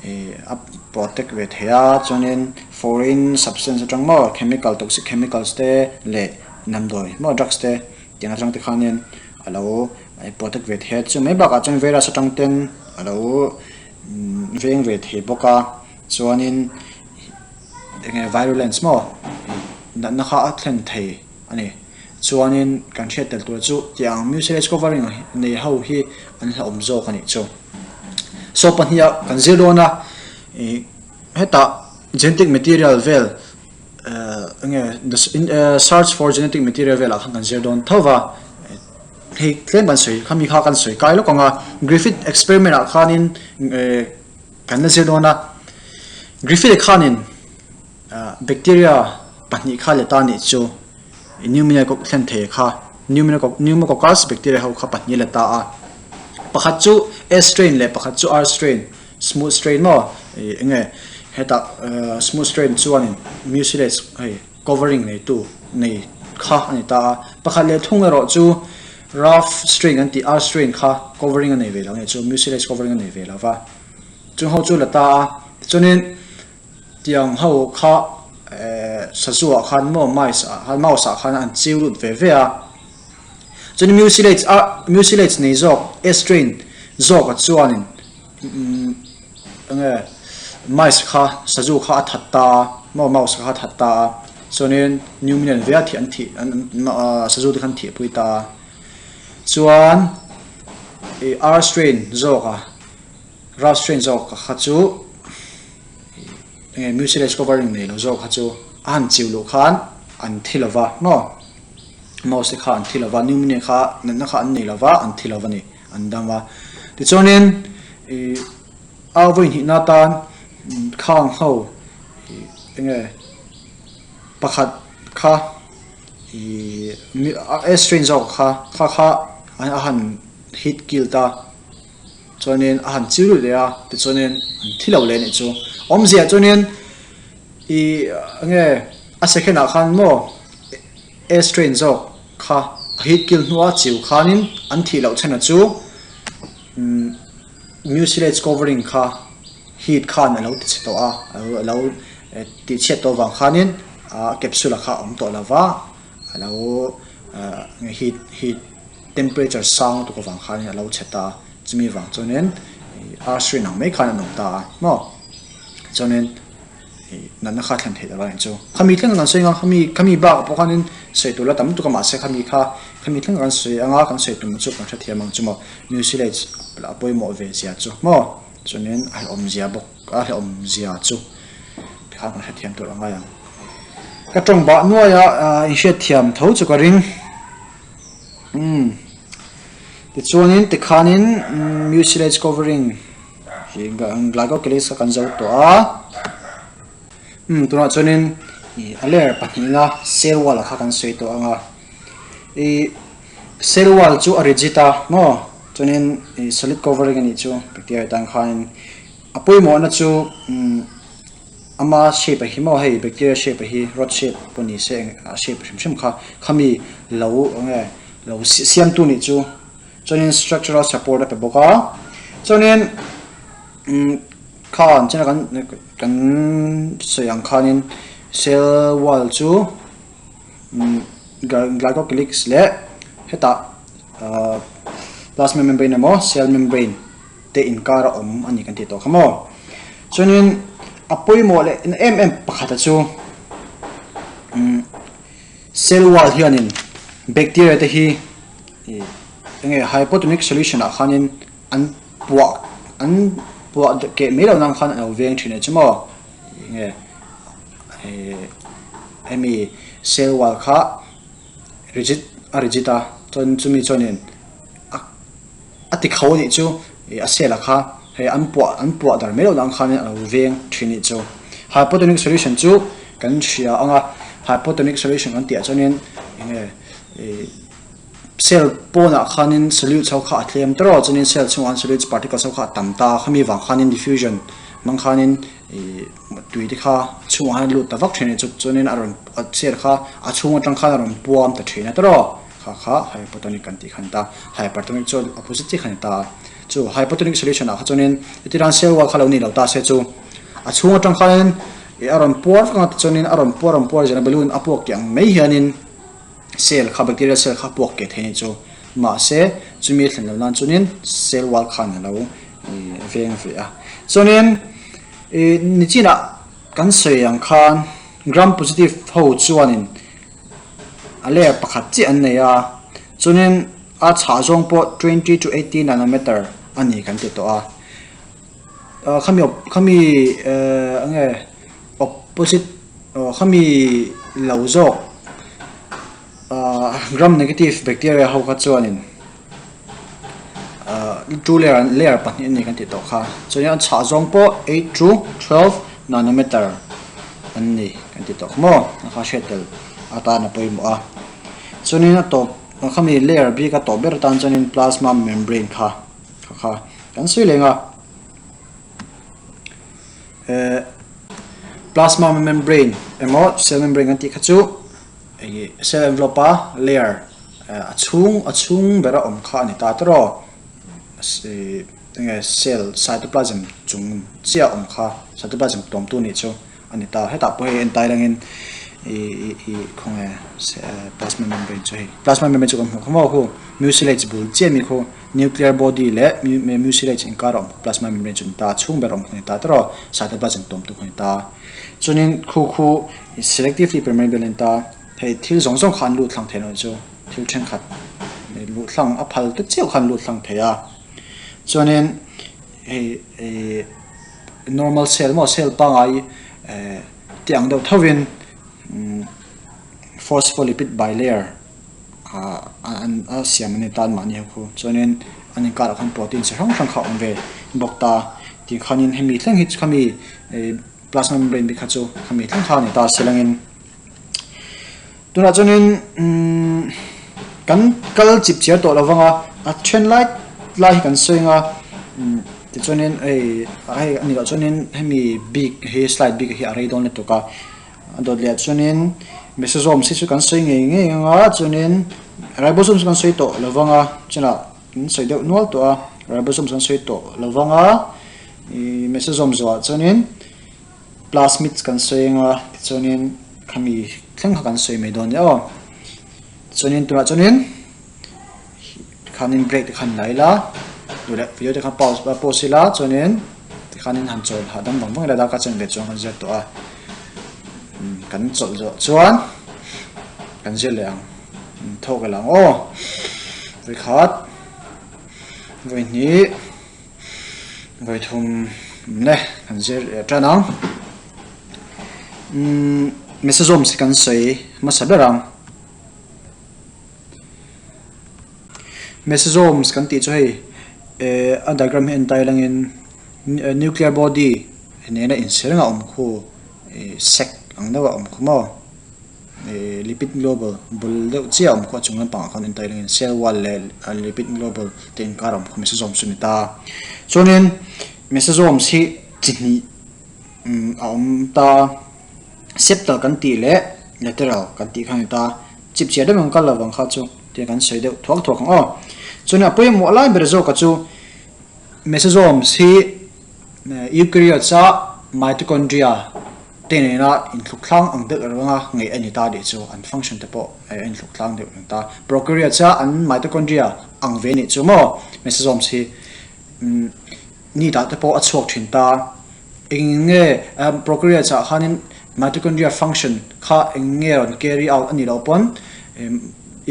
ih a protect ve thei a chuanin foreign substance atang maw chemical toxic chemicals te leh damdawi maw drugs te tiang atang te khanin a lo protect ve thei a chu mai bakah chuan virus atang ten a lo veng ve thei bawk a chuanin eng nge virulence maw natna kha a thlen thei a ni. Chuanin kan hriat tel tur chu tiang mucilage covering nei ho hi an hlauhawm zawk a nih chu. Saw pahniha kan zir dawn a, ih hetah genetic material vel enge search for genetic material velah khan kan zir dawn tho va, hei tlem kan sawi khami kha kan sawi kai lawk ang a, Griffith experiment ah khanin kan la zir dawn a, Griffith khanin Bacteria pahnih kha let a nih chu pneumonia thlen thei kha pneumococcus bacteria ho kha pahnih let ta a, pakhat chu S strain leh pakhat chu R strain smooth strain maw ih eng nge hetah smooth strain chuanin mucilage hei covering neitu nei kha a ni ta a, pakhat leh thung erawh chu. Rough strain kan tih R strain kha covering a nei ve lo a nih chu, mucilage covering a nei ve lo va. Chung ho chu la ta a, tichuanin tiang ho kha eh sazu ah khan maw mice ah khan mouse ah khan an chiu lut ve ve a. Chuanin mucilage a mucilage nei zawk S strain zawk ah chuanin umm enge mice kha sazu kha a that ta a maw mouse kha a that ta a chuanin pneumonia an vei a thih an thih an sazu te kha an thihpui ta a chuan ih R strain zawk a R strain zawk kha chu enge mucilage covering nei lo zawk kha chu a han chiu luh khan an thi lo va maw mouse te kha an thi lo va pneumonia kha natna kha an nei lo va an thi lo va ni. An dam a. Tichuanin ih a vawi hnihna atan khang ho ih enge pakhat kha ih a strain zawk kha kha kha a han hit kill ta chuanin a han chiu leh a tichuanin an thi lo leh anih chu. Awmzia chuanin ih enge a second ah khan maw. A strain zawk kha a heat kill hnua chiu khanin an thih loh chhan a chu mucilage covering kha heat khan a lo ti chhe tawh a, a lo tih chhiat tawh vang khanin a capsule kha a awm tawh lo va, a lo heat heat temperature sang lutuk avang khanin a lo chhe ta a, chumi vang chuanin R strain ang mai khan an awm ta a maw chuanin. Natna kha thlen theih lo a nih chu. Khami thleng kan sawi ang a, khami khami bakah pawh khanin sawi tur la tam lutuk a mahse khami kha khami thleng kan sawi ang a, kan sawi tum chu kan hrethiam ang chu maw. Mucilage a pawimawh ve zia chu maw chuanin a hlauhawm zia bawk a hlauhawm zia chu tikhan kan hrethiam tur a ngai ang. Ka tawng bah nuai a inhriatthiam tho chu ka ring. Umm tichuanin tikhanin mucilage covering. Glycocalyx kha kan zo tawh a umm tunah chuanin ih a layer pahnihna cell wall kha kan sawi tawh ang a ih cell wall chu a rigid a maw chuanin ih solid covering a nih chu bacteria tan khanin a pawimawhna chu umm ama shape a hi maw hei bacteria shape a hi rod shape pawh ni se a shape hrim hrim kha khami lo eng nge lo siamtu nih chu. Chuanin structural support a pe bawk a, chuanin umm khan china kan kan sawi ang khanin cell wall chu umm glycocalyx leh hetah ahh plasma membrane emaw cell membrane te inkar a awm a ni kan tih tawh kha maw. Chuanin a pawimawh leh em em pakhata chu umm cell wall hianin bacteria te hi. Ih enge hypotonic solution ah khanin an puah an puah keh mai loh nan khan a lo veng thin a chu maw enge ih hemi cell wall kha rigid a rigid a chuan chumi chuanin a a ti kho anih chu ih a cell a kha hei an puah an puah dar mai loh nan khanin a lo veng thin anih chu hypotonic solution chu kan hria ang a hypotonic solution kan tih ah chuanin enge ih. Cell pawnah khanin solutes ho kha a tlem tawrh a, chuanin cell chhungah solutes particles ho kha a tam ta a, khami vang khanin diffusion hmang khanin ih tui te kha a chhungah khan a lut ta vak thin a ni chu, chuanin a rawn cell kha a chhung atang khan a rawn puam ta thin a tawrh a, kha kha hypotonic kan tih kha a ni ta, hypertonic chu opposite chiah kha a ni ta a, chu hypotonic solution ah kha chuanin hetiang cell wall kha lo ni lo ta se chu a chhung atang khanin ih a rawn puar vak ang a tichuanin a rawn puar a rawn puar zel a balloon a puak tih ang mai hianin. Cell kha bacteria cell kha puak keh thei anih chu. Mahse chumi a thlen loh nan chuanin cell wall khan a lo veng ve a. Chuanin ih nichinah kan sawi ang khan gram positive ho chuanin a layer pakhat chiah an nei a. Chuanin a chhah zawng pawh 20 to 80 nanometer a ni kan ti tawh a. Khami khami eng nge opposite aw khami lo zawk gram negative bacteria ho kha chuanin two layer layer pahnih a ni kan tih tawh kha chuanin a chhah zawng pawh 8 to 12 nanometer an ni kan tih tawh kha maw a kha hriat tel atan a pawimawh a chuanin a tawp khami layer bik a tawp ber atan chuanin plasma membrane kha. Kha kha kan sawi leng a eh plasma membrane emaw cell membrane kan tih kha chu eng cell envelope a layer. a chhung a chhung bera awm kha a ni ta tawrh enge cell cytoplasm chung chiah awm kha cytoplasm tuamtu nih chu a ni ta. Hetah pawh hei entai langin ih ih khawnge plasma membrane chu hei plasma membrane chu kan hmuh kha maw khu mucilage bul chiah mi khu nuclear body leh mucilage inkar a awm plasma membrane chu a ni ta a chhung ber awm khu a ni ta tawrh cytoplasm tuamtu khu a ni ta. Chuanin khu khu selectively permeable a ni ta. Hei thil zawng zawng kha an lut hlang thei lo chu thil thenkhat luh hlang a phal te chiah khan lut hlang thei a chuanin hei ih normal cell maw cell pangngai eh tih ang deuh thovin umm phospholipid bilayer ah an a siam a ni tan mahni ho khu chuanin an inkarah khan protein chi hrang hrang kha a awm ve bawk ta tih khanin hemi thleng hi khami ih plasma membrane bik kha chu khami thleng kha a ni ta silangin. Tunah chuanin umm kan kal chip chiar tawh lo vang a, a then lai lai hi kan sawi ang a umm tichuanin hei hei a nih loh chuanin hemi bik hi slide bik hi a rei dawn lutuk a, a dawt leh ah chuanin mesosomes hi chu kan sawi ngei ngei ang a chuanin ribosomes chu kan sawi tawh lo vang a chunah kan sawi deuh nual tawh a ribosomes kan sawi tawh lo vang a ih mesosomes zawhah chuanin. Plasmids kan sawi eng a tichuanin khami thleng kha kan sawi mai dawn nia aw. Tichuanin tunah chuanin tikhanin break te khan la ila duh leh video te kha pause pause ila chuanin tikhanin han chawl hahdam vang vang ila darkar chen ve chuan kan zir tawh a kan chawlh zawh chuan kan zir leh ang thawk ila ang aw vawikhat vawihnih. Vawithum ne kan zir leh tan ang. Umm mesosomes hi kan sawi hmasa ber ang. Mesosomes kan tih chu hei eh a diagram hi en tai langin nuclear body nena inser anga awm khu ih sac ang deuh a awm khu maw. Ih lipid globule bul deuh chiah a awm khaw a chung lampangah khan entir angin cell wall leh lipid globule te inkar a awm khaw mesosomes chu a ni ta. Chuanin mesosomes hi chi hnih a awm ta septal kan tih leh lateral kan tih kha a ni ta. Chip chiah deuh ang kal lo vang kha chu tiang kan sawi deuh thuak thuak ang aw. Chuanin a pawimawh lai ber zawk a chu mesosomes hi eukaryotes a mitochondria te nena inthluk tlang ang deuh erawh anga ngaih a ni ta tih chu an function te pawh a inthluk tlang deuh reng ta. Prokaryotes a an mitochondria ang ve nih chu maw mesosomes hi nitah te pawh a chhuak thin ta. Eng nge prokaryotes ah khanin mitochondria function kha eng nge rawn carry out a nih loh pawn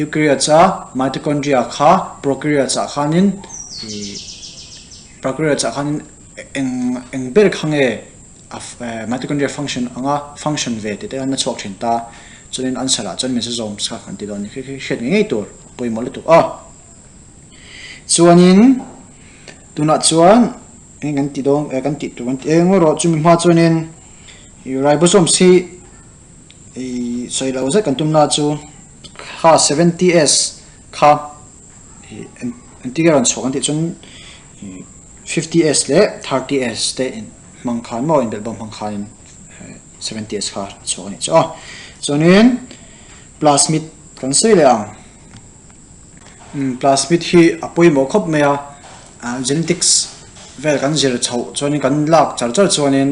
eukaryotes a mitochondria kha prokaryotes ah khanin ih prokaryotes ah khanin eng eng ber kha nge A mitochondria function anga function ve tih te an la chhuak thin ta. Chuanin answer ah chuan mesosomes kha kan ti dawn a ni. Khi khi hriat ngei ngei tur a pawimawh lutuk a. Chuanin tunah chuan eng kan ti dawn kan tih tur kan ti eng erawh chumi hma chuanin ribosomes hi ih sawi lo zet kan tumna chu kha 70S kha ih engtin nge rawn chhuah kan tih chuan ih 50S leh 30S te in. Hmang khan maw inbelh bawm hmang khanin 70s kha a chhuak a nih chu aw. Chuanin plasmid kan sawi leh ang. Umm plasmid hi a pawimawh khawp mai a, genetics vel kan zir chhoh chuanin kan lak char char chuanin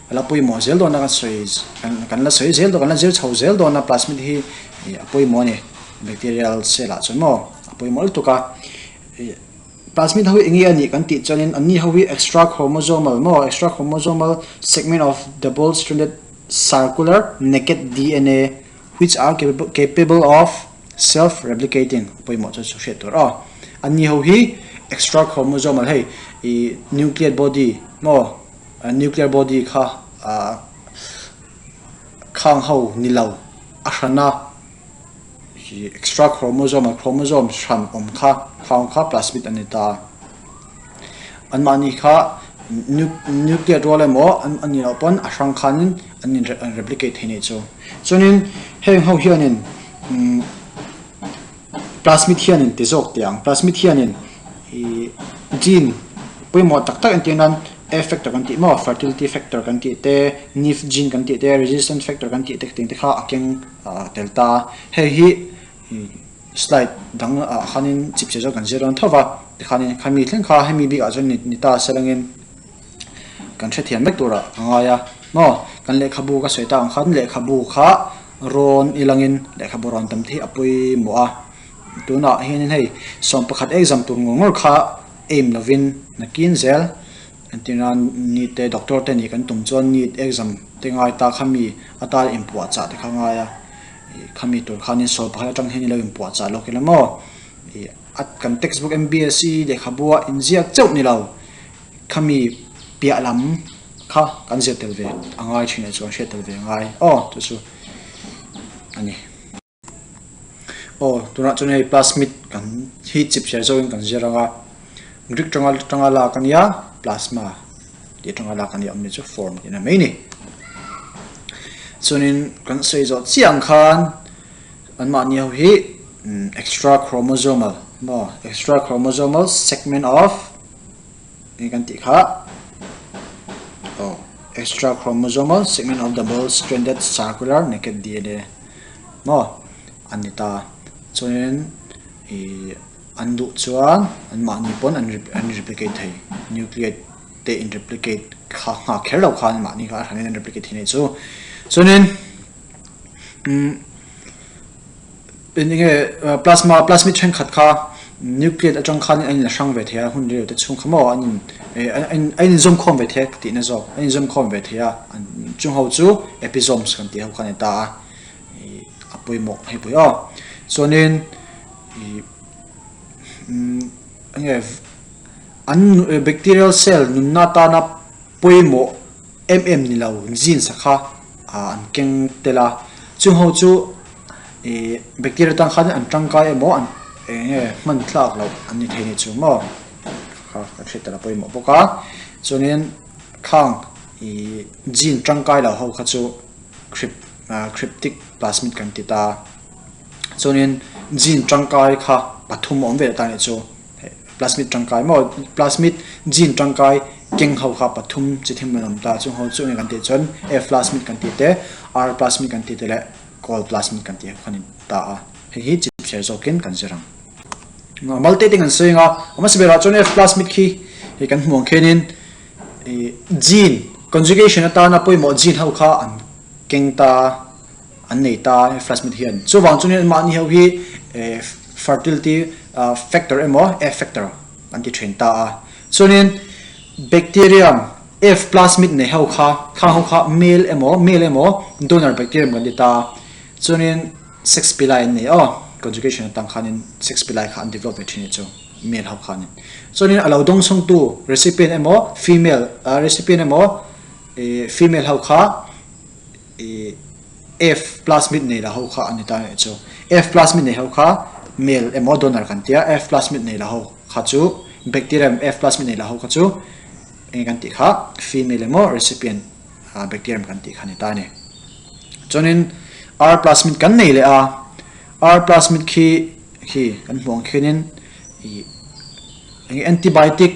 a la pawimawh zel dawn a kan sawi kan la sawi zel dawn kan la zir chho zel dawn a plasmid hi a pawimawh a ni bacterial cell ah chuan maw a pawimawh lutuk a. Plasmid ho hi enge a nih kan tih chuanin anni ho hi extra chromosomal maw extra chromosomal segment of double stranded circular naked dna which are capable of self replicating a pawimawh chu chu hriat tur aw. Anni ho hi extra chromosomal hei ih nuclear body maw nuclear body kha ah khang ho ni lo a hran a. Hi extra chromosome a chromosome hran awm kha khang kha plasmid a ni ta. Anmahni kha nuclear rual emaw an nih loh pawn a hrang khanin an in replicate thei nih chu. Chuanin heng ho hianin plasmid hianin ti zawk teh ang. Plasmid hianin ih gene pawimawh tak tak entir nan A factor kan tih maw fertility factor kan tih te, nif gene kan tih te, resistance factor kan tih te ting te kha a keng. A tel ta. Hei hi. slide dang ah khanin chip chhe zawk kan zir dawn tho va tikhanin khami thleng kha hemi bikah chuan ni ta se langin kan hrethiam vek turah ka ngai a maw kan lehkhabu ka sawi tak ang khan lehkhabu kha rawn i langin lehkhabu rawn tam te hi a pawimawh a tunah hianin hei 11 exam tur ngawr ngawr kha aim lovin nakin zel entirna NEET te doctor te nih kan tum chuan NEET exam te ngai ta kha mi atan inpuahchah te kha ngai a ih khami tur khanin sawi pakhat atang hian i lo inpuahchah lawk ila maw ih a kan textbook M_B_S_E lehkhabu a inziak chauh ni lo khami piah lam kha kan zir tel ve a ngai thin ah chuan hriat tel ve a ngai aw chu chu a ni. Aw tunah chuan hei plasmid kan hi chip chhiar zawkin kan zir ang a Greek tanga tanga lak a nia plasma tih atanga lak a nia awmzia chu form tihna mai a ni. Chuanin kan sawi zawh chiah ang khan anmahni ho hi extra chromosomal maw extra chromosomal segment of eng kan tih kha aw extra chromosomal segment of double stranded circular naked D_N_A maw an ni ta chuanin ih an duh chuan anmahni pawn an an replicate thei nucleate te in replicate kha nghak kher lo khan mahni kha a hranin an replicate thei anih chu chuanin umm eng nge plasma plasmid thenkhat kha nucleate atang khan a inla hrang ve thei a hun ril te chhung kha maw an in eh a inzawm khawm ve thei a tihna zawk a inzawm khawm ve thei a chung ho chu episomes kan tih ho kha a ni ta a ih a pawimawh hei pawh hi aw chuanin ih umm eng nge An bacterial cell nunna atana pawimawh em em ni lo genes a kha an keng tel a, chung ho chu ih bacteria tan khan an tangkai emaw an eng nge hman tlak loh an ni thei nih chu maw kha kan hriat tel a pawimawh bawk a, chuanin khang ih gene tangkai lo ho kha chu cryptic plasmid kan ti ta. Chuanin gene tangkai kha pathum a awm ve leh ta nih chu plasmid tangkai maw plasmid gene tangkai keng ho kha pathum chi thim an awm ta chung ho chu enge kan tih chuan F plasmid kan tih te R plasmid kan tih te leh Col plasmid kan tih ho kha a ni ta a hei hi chip chhiar zawkin kan zir ang. A mal te te kan sawi ang a a hmasa berah chuan F plasmid khi hei kan hmuh ang khianin ih gene conjugation atana pawimawh gene ho kha an keng ta a. an nei ta he plasmid hian. Chuvang chuan hian mahni ho hi fertility factor emaw F factor an ti thin ta a. Chuanin bacterium F plasmid nei ho kha khang ho kha male emaw male emaw donor bacterium kan ti ta a. Chuanin sex pili an nei aw conjugation atang khanin sex pili kha an develop ve thin e chu male ho khanin. Chuanin a lo dawng chhungtu recipient emaw female recipient emaw female ho kha I F plasmid nei la ho kha a ni ta nih chu. F plasmid nei ho kha male emaw donor kan tia, F plasmid nei la ho kha chu bacterium F plasmid nei la ho kha chu enge kan tih kha female emaw recipient bacterium kan tih kha ni ta a ni. Chuanin R plasmid kan nei leh a, R plasmid khi khi kan hmuh ang khianin ih enge antibiotic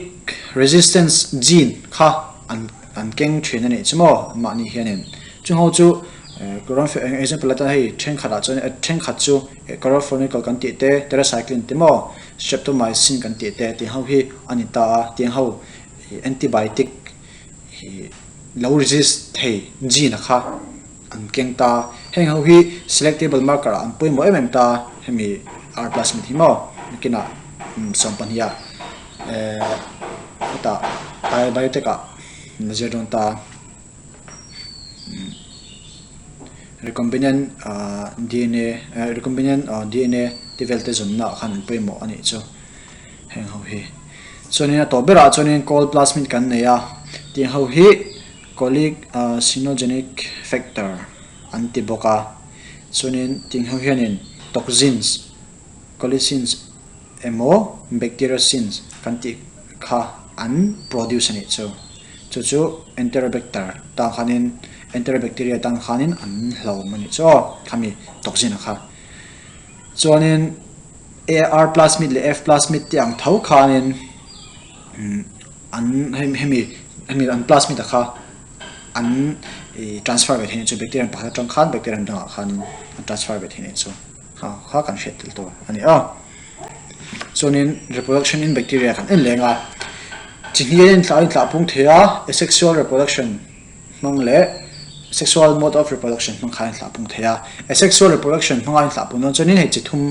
resistance gene kha an an keng thin a nih chu maw mahni hianin chung ho chu example atan hei thenkhat ah chuan thenkhat chu chloramphenicol kan tih te tetracycline te maw streptomycin kan tih te tiang ho hi a ni ta a tiang ho antibiotic hi lo resist thei gene a kha an keng ta heng ho hi selectable marker ah an pawimawh em em ta hemi R plasmid hi maw nakinah 12 ah ehh hetah biotech ah an zir dawn ta recombinant ah D_N_A recombinant ah D_N_A te vel te zawmna ah khan an pawimawh a nih chu heng ho hi chuanin a tawp berah chuanin cold plasmid kan nei a tiang ho hi Carcinogenic factor an ti bawk a, chuanin ting ho hianin toxins, colicins emaw bacteriocins kan tih kha an produce a nih chu. Chu chu enterobacter tan khanin enterobacteria tan khanin an hlauhawm a nih chu aw khami toxin a kha. Chuanin AR plasmid leh F plasmid te ang tho khanin An hemi hemi an plasmid a kha an ih transfer ve thei chu bacterium pakhat atang khan bacterium dangah khan an transfer ve thei chu. Kha kha kan hriat tel tur a ni a. Chuanin reproduction in bacteria kan en leng a, chi hnih a inthlah a inthlah pung thei a, asexual reproduction hmang leh sexual mode of reproduction hmang kha a inthlah pung thei a. Asexual reproduction hmanga inthlah pung dawn chuanin hei chi thum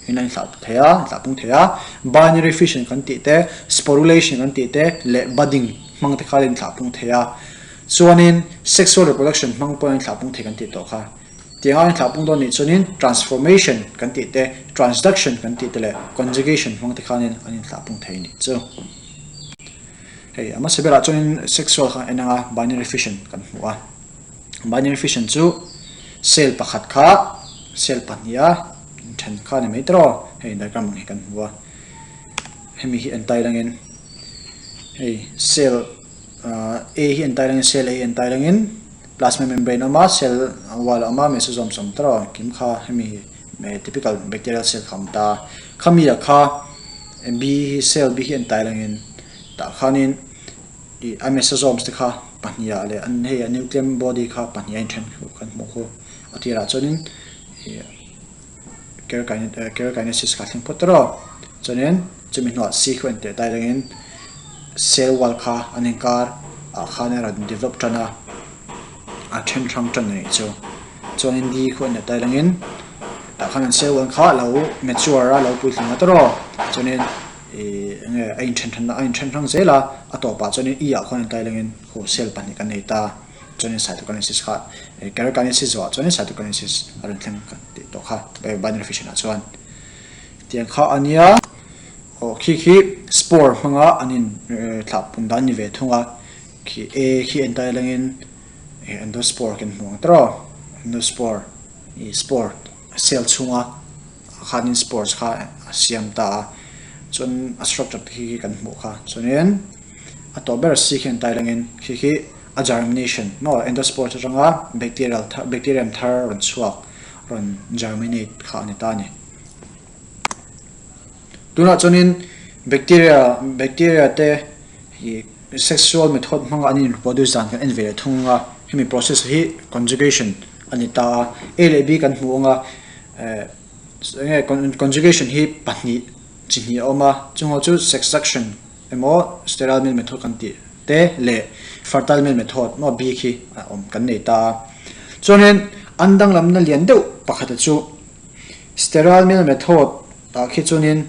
in a inthlah thei a, inthlah pung thei a, binary fission kan tih te, sporulation kan tih te leh budding hmang te kha a inthlah pung thei a. Chuanin sexual reproduction hmang pawhin a inthlah pung thei kan tih tawh kha. Tiang a inthlah pung dawn nih chuanin transformation kan tih te, transduction kan tih te leh conjugation hmang te khanin an inthlah pung thei nih chu. Hei a hmasa berah chuanin sexual kha en anga binary fission kan hmu a. Binary fission chu cell pakhat kha cell pahniha inthen kha a ni mai tawh. Hei diagram ang hi kan hmu a. Hemi hi en tai langin hei cell A hi en tai langin cell A en tai langin plasma membrane a awm a, cell wall a awm a, mesosome sawm tawh a kim kha hemi hi typical bacterial cell kha a awm ta. Khami ah kha B hi cell B hi en tai langin tah khanin ih a mesosomes te kha pahnih ah leh an hei a nuclear body kha pahnih a inthen kan hmuh khu a tirah chuanin ih Karyokinesis kha a thleng phawt tawh a, chuanin chumi hnuah C khu a inteh tai rengin cell wall kha an inkar ah khan a rawn develop tan a, a then hrang tan a nih chu. Chuanin D khu a inteh tai rengin tah khan an cell wall kha a lo mature a, a lo puitling a tawh a, chuanin ih eng nge a inthen then a inthen hrang zel a, a tawpah chuanin E ah khuan a intai rengin khu cell pahnih kan nei ta. Chuanin cytokinesis kha karyokinesis zawhah chuanin cytokinesis a rawn thleng kan tih tawh kha binary fission ah chuan tiang kha a nia. Aw khi khi spore hmanga an in thlah pun dan ni ve thung a, khi A khi en tai lengin endospore kan hmu ang tawh endospore ih spore cell chhunga khanin spores kha a siam ta a, chuan a structure te khi kan hmuh kha chuanin a tawh ber si khi en tai lengin khi khi a germination maw endospores atanga bacterial thar bacterium thar rawn chhuak rawn germinate kha a ni ta a ni. Tunah chuanin bacteria bacteria te ih sexual method hmanga an in reproduce dan kan en ve leh thung a, hemi process hi conjugation a ni ta a, A leh B kan hmu ang a eh enge conjugation hi pahnih chi hnih a awm a, chungho chu sexduction emaw sterile male method kan tih te leh fertile male method maw bik hi a awm kan nei ta a. Chuanin an danglamna lian deuh pakhata chu sterile male method ah khi chuanin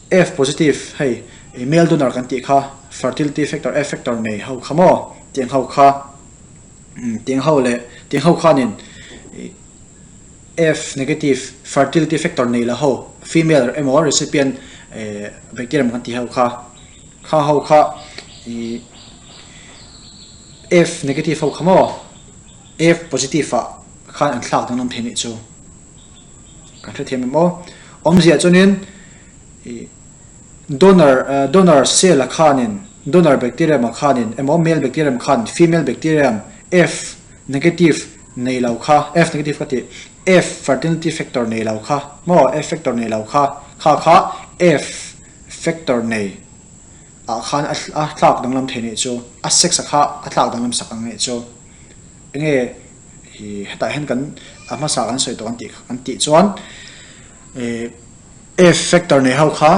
F positive hei male donor kan tih kha fertility factor F factor nei ho kha maw tiang ho kha tiang ho leh tiang ho khanin F negative fertility factor nei la ho female emaw recipient bacterium kan tih ho kha kha ho kha ih F negative ho kha maw F positive ah khan an thlak danglam thei nih chu kan hrethiam em aw awmzia chuanin ih donor donor cell ah khanin donor bacterium ah khanin emaw male bacterium khan female bacterium F negative nei lo kha, F negative ka tih, F fertility factor nei lo kha maw, F factor nei lo kha, kha kha F factor nei ah khan a thlak danglam thei nih chu, a sex a kha a thlak danglam sak ang nih chu. Enge i hetah hian kan a hmasa kan sawi tawh kan tih kan tih chuan ih F factor nei ho kha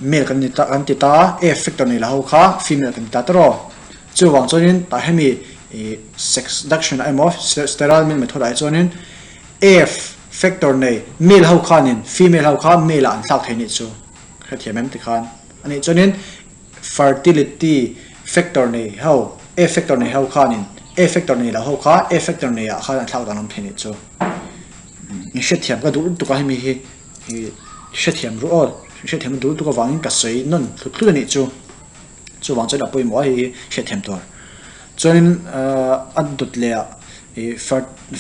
male kan ni ta kan ti ta a, F factor nei lo ho kha female kan ti ta tawh. Chuvang chuanin tah hemi ih sexduction ah emaw sterile male method ah hi chuanin F factor nei male ho khanin female ho kha male ah an thlak thei nih chu hrethiam em tikhan a nih chuanin fertility factor nei ho F factor nei ho khanin F factor nei lo ho kha F factor nei ah khan an thlak dan awm thei nih chu in hrethiam ka duh lutuk a hemi hi ih hrethiam ruh aw hrethiam duh lutuk avangin ka sawi nawn thlut thlut a nih chu. Chuvang chuan a pawimawh a hei hriatthiam tur. Chuanin a dawt leh ah ih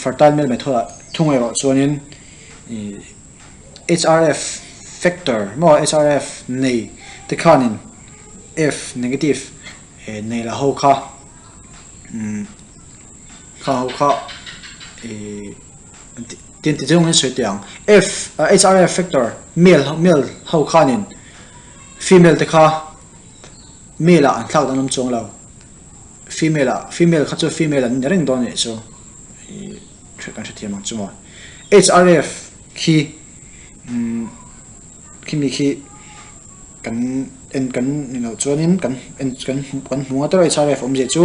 fertile male method ah thung erawh chuanin ih HRF factor maw HRF nei te khanin F negative nei la ho kha umm kha ho kha ih tin ti zawngin sawi teh ang F HRF factor male male ho khanin female te kha Male ah an thlak danglam chuang lo. Female ah, female kha chu female an ni reng dawn anih chu. Ih, kan hrethiam ang chu maw. HRF khi. Umm khimi khi kan en kan ni loh chuanin kan en kan kan hmu ngawt a HRF awmzia chu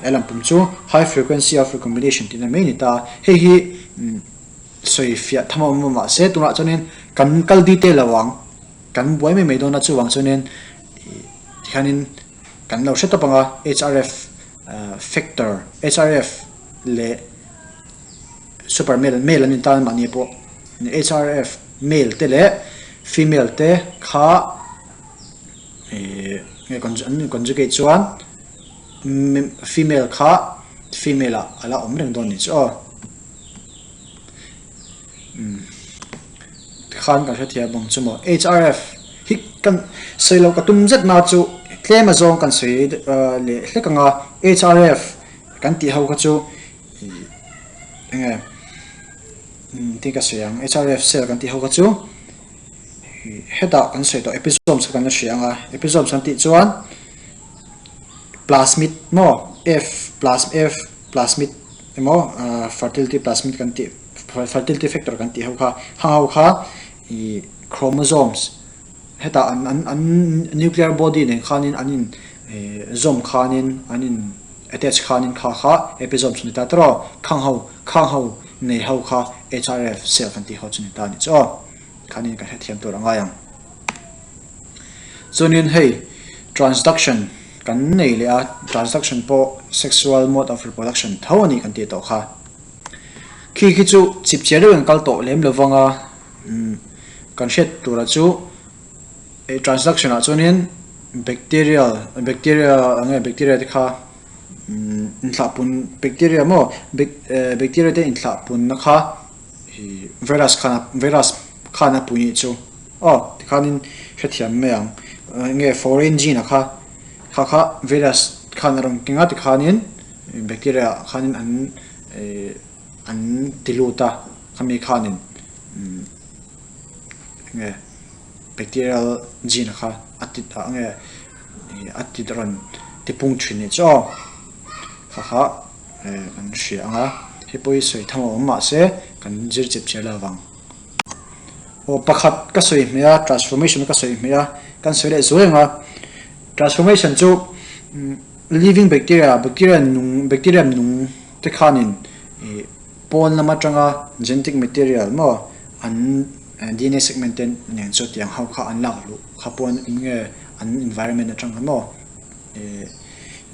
he lampum chu high frequency of recombination tihna mai a ni ta a hei hi umm sawi fiah tham a awm a mahse tunah chuanin kan kal detail lo ang kan buai mai mai dawn a chuvang chuanin ih tikhianin kan lo hre tawp ang a HRF factor HRF leh super male male an ni tan mahni pawh HRF male te leh female te kha ihh nge an in conjugate chuan female kha female ah a la awm reng dawn a nih chu aw umm tikhan kan hrethiam ang chu maw HRF hi kan sawi loh ka tum zet na chu tlem a zawng kan sawi leh hlek ang a HRF kan tih ho kha chu. Ih enge umm tih ka sawi ang HRF cell kan tih ho kha chu ih hetah kan sawi tawh episomes kha kan la hria ang a episomes kan tih chuan plasmid maw F plas F plasmid emaw ah fertility plasmid kan tih fertility factor kan tih ho kha hang ho kha ih chromosomes hetah an an an nuclear body nen khanin an in ih zawm khanin an in. Attach khanin kha kha episomes ni ta tawh khang ho khang ho nei ho kha HRF cell kan tih ho chu ni ta ni chu aw khanin kan hrethiam tur a ngai ang. Chuanin hei transduction kan nei leh a transduction pawh sexual mode of reproduction tho a ni kan tih tawh kha. Khi khi chu chip chiar deuhin an kal tawh lem lo vang a kan hriat tura chu Hei transduction ah chuanin bacterial bacteria eng nge bacteria te kha umm inthlahpun bacteria maw bacteria te inthlahpunna kha ih virus khan virus khan a pui nih chu aw tikhanin hrethiam mai ang eng nge foreign gene ah kha kha kha virus khan a rawn keng a tikhanin bacteria ah khanin an ih an ti lut a khami khanin umm eng nge. Bacterial gene kha a ti a nge a ti rawn ti pung thin nih chu aw kha kha kan hria ang a hei pawh hi sawi tham a awm mahse kan zir chep chiah lo vang aw pakhat ka sawi hmeh a transformation ka sawi hmeh a kan sawi leh zuai ang a transformation chu living bacteria bacteria nung bacteria nung te khanin ih Pawn lam atanga genetic material maw an dna segment te nen chu tiang ho kha an lak luh kha pawn eng nge an environment atang kha maw ih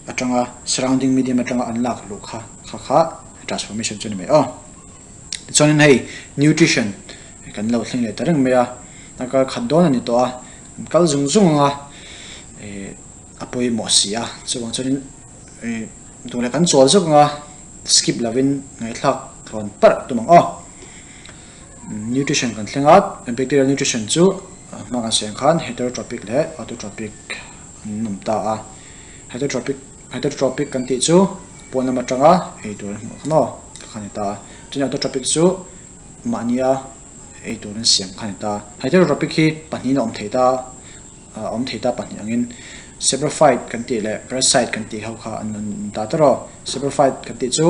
atanga surrounding medium atanga an lak luh kha kha kha transformation chu a ni mai aw. Tichuanin hei nutrition kan lo thleng leh ta reng mai a, a kar khat dawn a ni tawh a, an kal zung zung ang a ih a pawimawh si a chuvang chuanin ih duh leh kan chawl zawk ang a. Skip lovin ngaihthlak thawn parh tum ang aw. Nutrition kan thleng a, bacterial nutrition chu hma kan sawi ang khan heterotrophic leh autotrophic an awm ta a. Heterotrophic heterotrophic kan tih chu pawn lam atanga ei tur an hmuh kha maw kha ni ta a. Chuan autotrophic chu mahnia ei tur an siam kha ni ta a. Heterotrophic hi pahnihin a awm thei ta a. awm thei ta pahnih angin saprophyte kan tih leh parasite kan tih ho kha an awm ta tawrh aw. Saprophyte kan tih chu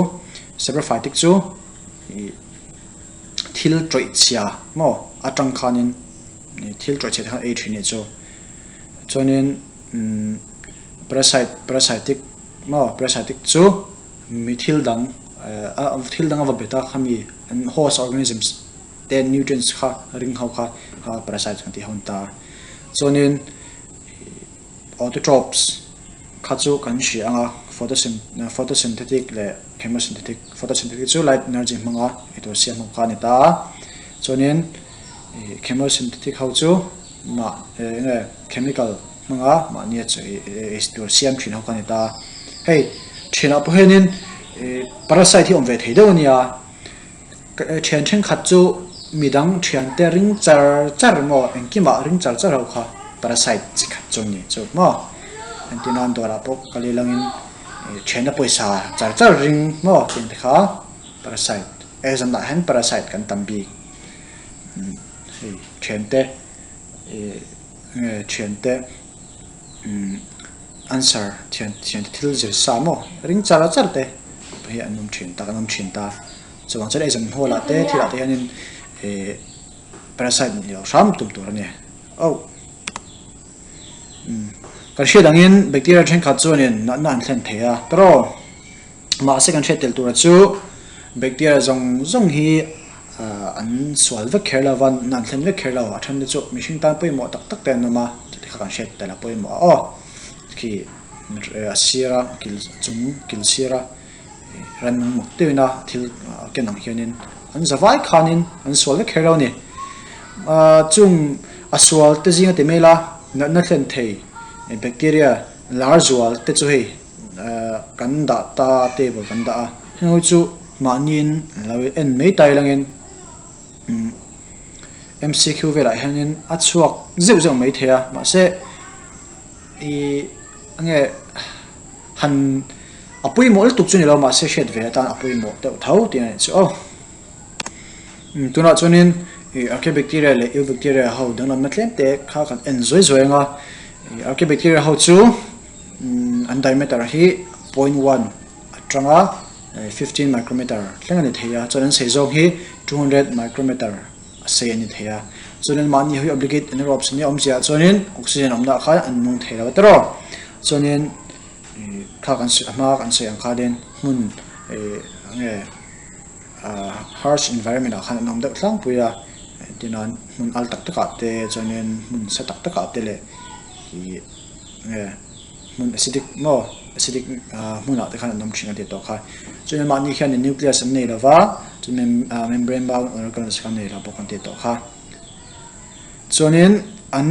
saprophytic chu ih thil tawih chhia maw atang khanin thil tawih chhia te khan ei thin nih chu. Chuanin umm parasite parasitic maw parasitic chu mi thil dang thil dang a va bet a khami an host organisms te nutrients kha ring ho kha parasites kan tih ho an ta. Chuanin autotrophs kha chu kan hria ang a, photosynthetic leh chemosynthetic, photosynthetic chu light energy hmanga eitur siam ho kha a ni ta a. Chuanin chemosynthetic ho chu mah eng nge chemical hmanga mahnia eitur siam thin ho kha a ni ta a. Hei thinah pawh hianin parasite hi awm ve thei deuh a nia. Thian thenkhat chu midang thiante ring char char maw engkimah ring char char ho kha parasite chi khat chu an ni chu maw engtin nan dawrah pawh kal ilangin thianna pawisa char char ring maw tih ang te kha parasite exam ah hian parasite kan tam bik hei thiante ih nge thiante. Answer, Thian thian te thil zir sa maw? Ring char char te hi an awm thin tak an awm thin ta. Chuvang chuan exam hall ah te thil ah te hianin ih parasite nih loh hram tum tur a ni. Oh. Umm. Kan hriat angin bacteria thenkhat chuanin natna an thlen thei a, tawraw? Mahse kan hriat tel tura chu bacteria zawng zawng hi an sual vek kher lo va, natna an thlen vek kher lo. A then te chu mihring tan pawimawh tak tak te an awm a, chutih kha kan hriat tel a pawimawh a aw. Khi a sira kil chung kil sira rannung mak deuhin a thil ken ang hianin an za vai khanin an sual vek kher lo a ni. Chung a sual te zinga ti mai la natna thlen thei bacteria lar zual te chu hei kan dah ta table kan dah a, heng ho chu mahniin an lo en mai ta ilangin MCQ velah hianin a chhuak zeuh zeuh mai thei a mahse Ih enge han a pawimawh lutuk chu ni lo mahse hriat ve atan a pawimawh deuh tho tih a nih chu aw. Tunah chuanin ih archaebacteria leh eubacteria ho danglamna tlem te kha kan en zuai zuai ang a, ih archaebacteria ho chu an diameter hi point one atanga 15 micrometer thleng a ni thei a, chuan an sei zawng hi 200 micrometer. a sei a ni thei a. Chuanin mahni hi obligate anaerobes nia awmzia ah chuanin oxygen awmna ah khan an nung thei lo a tiraw. Chuanin ih kha kan sawi a hma kan sawi ang khanin hmun ih enge ah harsh environment ah khan an awm deuh tlangpui a tinan hmun al tak tak ah te chuanin hmun sa tak tak ah te leh ih enge hmun acidic maw acidic hmunah te khan an awm thin a tih tawh kha. Chuan mahni hian nucleus an nei lo va, chuan membrane bound organelles kha an nei lo bawk an tih tawh kha. Chuanin an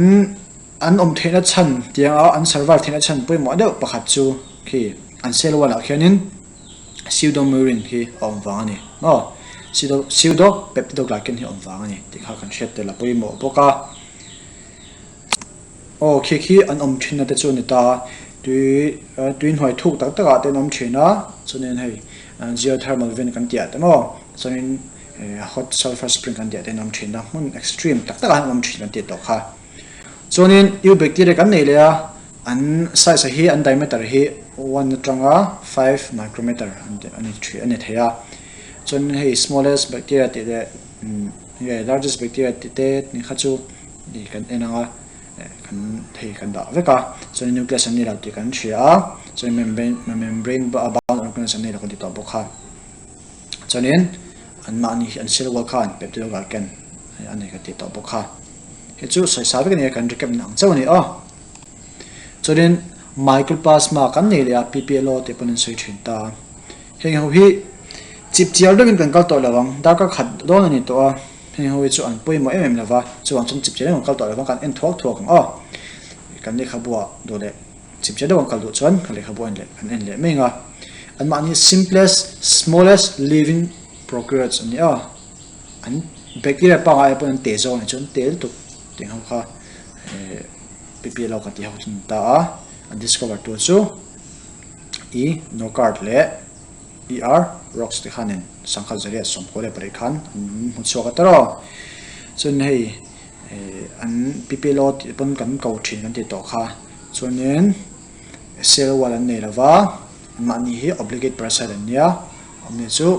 an awm theihna chhan tianga an survive theihna chhan pawimawh deuh pakhat chu khi an cell wall ah khianin pseudomurin hi a awm vang a ni maw pseudo pseudopeptidoglycan hi a awm vang a ni tih kha kan hriat tel a pawimawh bawk a. Aw khi khi an awm thin na te chu a ni ta a, tui tui hnuai thuk tak tak ah te an awm thin a, chuanin hei geothermal vent kan tih ah te maw chuanin hot sulphur spring kan tih ah te an awm thin a, hmun extreme tak tak ah hian an awm thin kan tih tawh kha. Chuanin eubacteria kan nei leh a, an size hi an diameter hi one atanga five micrometer a ni a ni thei a, chuanin hei smallest bacteria tih leh largest bacteria tih te kha chu. Ni kan en ang a, kan thei kan dah vek a, chuan nucleus an ni lo tih kan hria a, chuan membrane membrane bound organelles an ni lo kan ti tawh bawk a, chuanin anmahni hi an cell wall khan peptidoglycan a nei kan ti tawh bawk a, hei chu sawisa vek a ni a kan recap na ang chauh a ni aw. Chuanin mycoplasma kan nei leh a PPLO tih pawn an sawi thin ta a, heng ho hi chip chiar deuhin kan kal tawh lo ang, darkar khat dawn a ni tawh a. Heng ho hi chu an pawimawh em em lova, chuvang chuan chipchiar deuh an kal tawh lova kan en thuak thuak ang aw. Kan lehkhabu ah duh leh chipchiar deuh an kal duh chuan kan lehkhabu en leh kan en leh mai ang a. Anmahni simplest, smallest living prokaryotes an ni aw. An bacteria pangngai pawhin an te zawk a nih chuan te lutuk tih ho kha eh PPLO kan tih ho chu an ni ta a. An discover tu chu E. Nocard leh. ER, Rocks te khanin sangkhat zariat sawmkua leh pariat khan an hmu chhuak a tawrh aw. Chuan hei an PPLO tih pawn kan ko thin kan tih tawh kha. Chuanin cell wall an nei lova, anmahni hi obligate parasite an nia, awmzia chu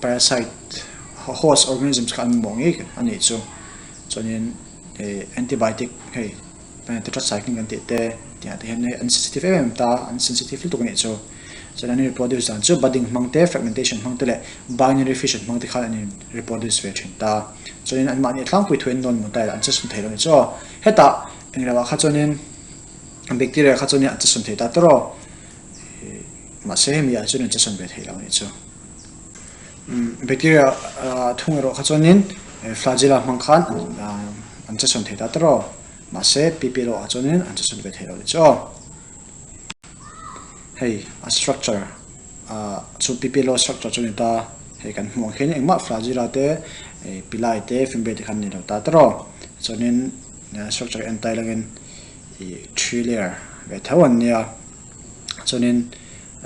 parasite host organisms kha an mamawh ngei a nih chu. Chuanin antibiotic hei. Tetracycline kan tih te tihah te hian hei an sensitive em em ta, an sensitive lutuk a nih chu. Chuan an reproduce dan chu budding hmang te, fragmentation hmang te leh binary fission hmang te khan an in reproduce ve thin ta. Chuanin anmahni a tlangpui thu in non motile an chesawn thei lo a nih chu aw. Hetah englo ah kha chuanin bacteria kha chuanin an chesawn thei ta tawrh aw. Mahse hemi ah chuan an chesawn ve thei lo a nih chu. Bacteria thung erawh kha chuanin flagella hmang khan an chesawn thei ta tawrh aw. Mahse PPLO ah chuanin an chesawn ve thei lo ni chu aw. Hei a structure chu PPLO structure chu a ni ta. Hei kan hmuh ang khian engmah flagella te pili te fimbriae te khan a ni lo ta tawrh aw. Chuanin structure en tai langin ih three layer ve tho an nia. Chuanin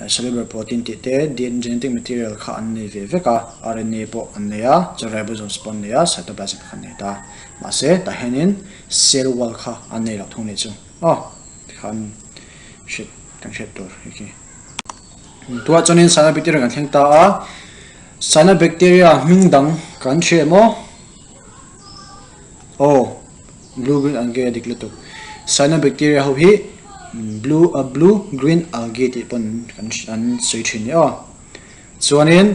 soluble protein tih te DNA genetic material kha an nei ve vek a, RNA pawh an nei a, chuan ribosomes pawh an nei a, cytoplasm kha an nei ta. Mahse tah hianin cell wall kha an nei loh thung a nih chu. Aw tikhan hriat kan hriat tur hei khi. Tunah chuanin cyanobacteria kan thleng ta a, cyanobacteria hming dang kan hria em aw? Aw blue green algae a dik lutuk. Cyanobacteria ho hi blue blue green algae tih pawn kan an sawi thin ni aw. Chuanin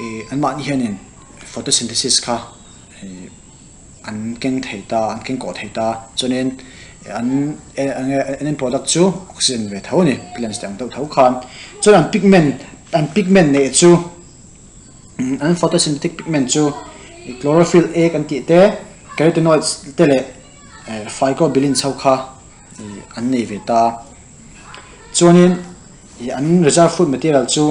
ih anmahni hianin photosynthesis kha ih an keng thei ta an keng kawh thei ta chuanin an eng nge an product chu oxygen ve tho a ni plants te ang deuh tho khan chuan an pigment an pigment neih chu an photosynthetic pigment chu chlorophyll A kan tih te carotenoids te leh phycobilins ho kha an nei ve ta chuanin ih an reserve food material chu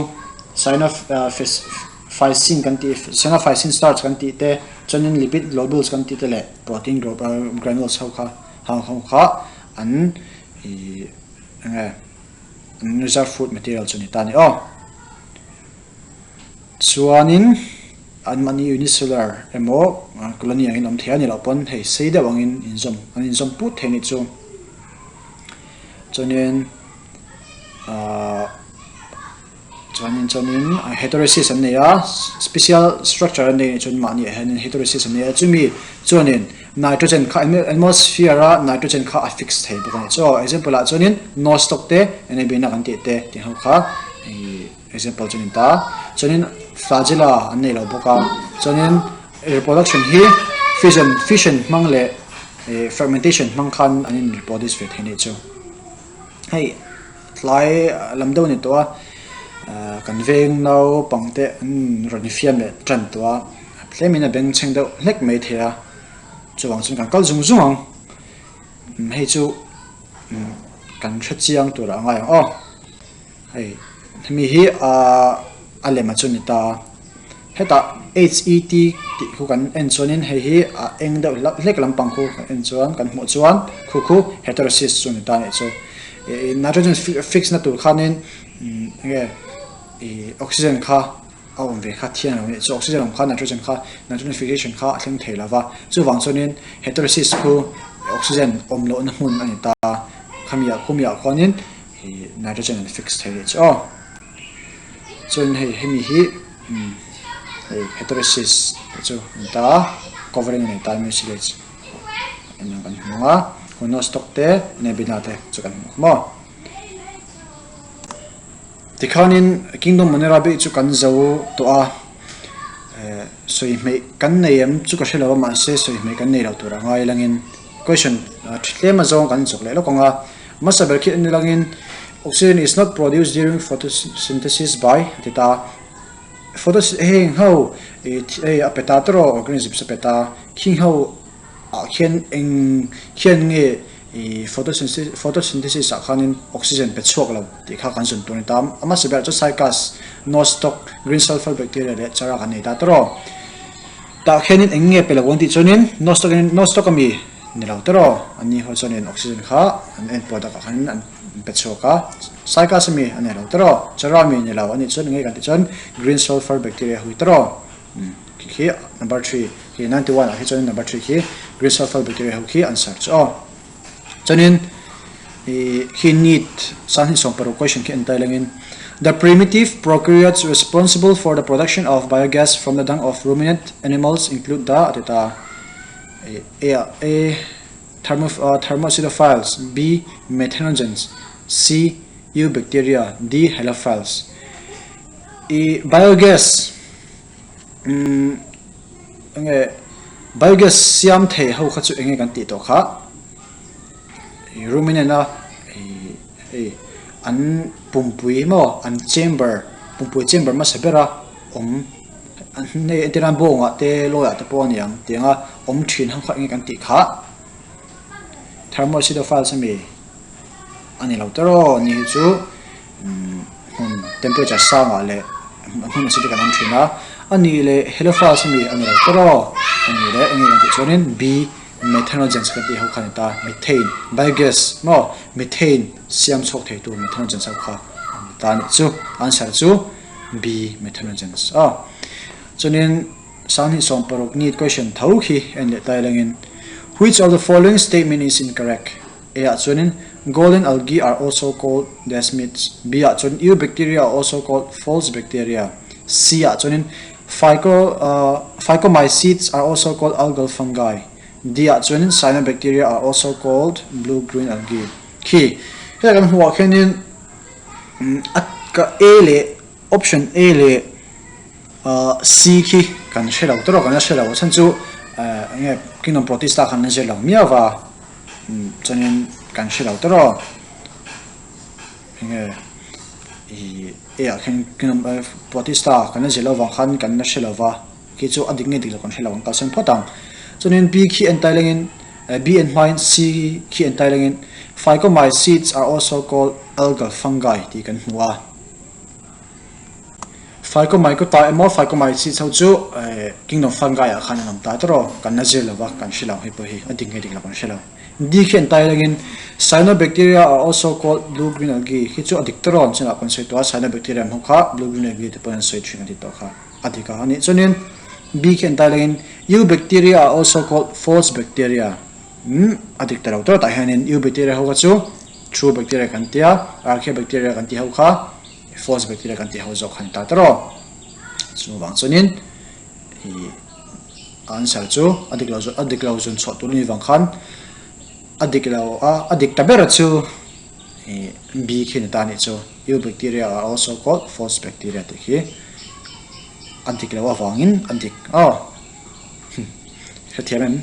cyanophycin kan tih cyanophycin starch kan tih te chuanin lipid globules kan tih te leh protein granules ho kha ho kha an ih eng nge an reserve food material chu a ni ta a ni aw. Chuanin anmahni unicellular emaw colony angin awm thei a ni loh pawn hei sei deuh angin inzawm an inzawm put thei a nih chu. Chuanin ahh chuanin chuanin heterocyst an nei a special structure an nei a nih chuan mahni ah hianin heterocyst an nei a chumi chuanin nitrogen kha atmosphere a nitrogen kha a fix thei bawk a ni. Chaw example ah chuanin nostoc te anabaena kan tih te tih ho kha ihh. Example chu a ni ta. Chuanin flagella an nei lo bawk a. Chuanin reproduction hi fission fission hmang leh eh fragmentation hmang khan an in reproduce ve thei a nih chu. Hei tlai lam deuh a ni tawh a ah kan veng naupang te an rawn infiam leh tan tawh a tlemin a bengchheng deuh hlek mai thei a chuvang chuan kan kal zung zung ang hei chu kan hrechiang turah a ngai ang aw. Hei hemi hi ahh a lem a chu ni ta a, hetah H E T tih khu kan en chuanin hei hi a eng deuh hlak hlek lampang khu kan en chuan kan hmuh chuan khu khu heterocyst chu ni ta a nih chu. Ih nitrogen fix na tur khanin enge ih oxygen kha a awm ve kha thiang lo a nih chu oxygen awm kha nitrogen kha nitrogen fixation kha a thleng thei lo va chuvang chuanin heterocyst khu oxygen awm lohna hmun a ni ta a khamiah khumiah khuanin Ih nitrogen an fix thei leh chu aw chuan hei hemi hi umm hei heterocyst te chu an ta a covering a nei ta mucilage enang kan hmu a honostoc te nebina te chu kan hmu maw tikhanin kingdom monera bik chu kan zo tawh a eh sawi hmeih kan nei em chu ka hre lo a mahse sawi hmeih kan nei lo tur a ngai langin. Question tlem a zawng kan inchawk leh lawk ang a, hmasa ber khi en langin Oxygen is not produced during photosynthesis by a ti ta a, photosy heng ho ih hei a pe ta tawrh aw organisms a pe ta khing ho ah khian eng khian nge ih photosynthesis ah khanin oxygen pe chhuak lo tih kha kan zun tur a ni ta a, hmasa berah chuan cycas, nostoc, green sulphur bacteria leh chara kan nei ta tawrh aw. Tah khianin eng nge pe lo an tih chuanin nostoc in nostoc ami ni lo te rawh an ni ho chuanin oxygen kha an en product ah khanin an pe chhuak a cycas ami a ni lo te rawh chara ami ni lo a nih chuan eng nge kan tih chuan green sulphur bacteria hui te rawh umm khi khi number three khi 91 ah khi chuanin number three khi green sulphur bacteria ho khi answer chu aw. Chuanin ih khi NEET sanghnih 16 question khi en tai lengin The primitive prokaryotes responsible for the production of biogas from the dung of ruminant animals include the a ti ta ih A ah A thermo thermoacidophiles B methanogens C eubacteria D halophiles ih biogas umm enge biogas siam thei ho kha chu enge kan tih tawh kha ih ruminant a ih hei an pumpui maw an chamber pumpui chamber hmasa bera awm hei entir nan bawngah te lawi ah te pawh a ni ang tianga awm thin ho kha enge kan tih kha thermoacidophiles ami a ni lo tawrh aw ni hi chu. Hmun temperature sangah leh hmun acidic kan awm thin a, a nih leh helophiles ami a ni lo tawrh aw, a nih leh enge kan tih chuanin B methanogens kan tih ho kha a ni ta, methane biogas maw methane siam chhuak thei tur methanogens ho kha a ni ta a nih chu, answer chu B methanogens aw. Chuanin 2016 NEET question tho khi en leh ta ilangin which of the following statement is incorrect? A ah chuanin golden algae are also called desmids, B ah chuan eubacteria are also called false bacteria, C ah chuanin phyco phycomycetes are also called algal fungi, D ah chuanin Cyanobacteria are also called blue green algae khi helai kan hmuh ah khianin a ka A leh option A leh ahh C khi kan hre lo tawrh a kan la hre lo a chhan chu ehh eng nge kingdom protista khan an zir lo miau va chuanin kan hre lo tawrh a eng nge ih A ah khian kingdom protista kan la zir lo vang khan kan la hre lo va. Khi chu a dik nge dik lo kan hre lo ang kalsan phawt ang. Chuanin B khi en tai lengin B en hmain C khi en tai lengin Phycomycetes are also called algal fungi tih kan hmu a. Phycomycota emaw Phycomycetes ho chu kingdom fungi ah khan an awm ta tawrh aw, kan la zir lo va kan hre lo hei pawh hi a dik nge dik lo kan hre lo. D khi en tai lengin Cyanobacteria are also called blue green algae khi chu a dik tawrh aw an chinah kan sawi tawh a Cyanobacteria ho kha blue green algae te pawhin an sawi thin a ti tawh kha. A dik a, anih chuanin B khi an tai lengin Eubacteria are also called false bacteria. Umm a dik ta lo tawh tah hianin Eubacteria ho kha chu true bacteria kan tia, Archaebacteria kan tih ho kha false bacteria kan tih ho zawk kha a ni ta tawrh aw. Chuvang chuanin ih answer chu a dik lo a dik lo zun chhuah tur a nih vang khan a dik lo a a dik ta ber chu ih B khi a ni ta anih chu. Eubacteria are also called false bacteria tih khi a dik loh avangin a dik aw hrethiam em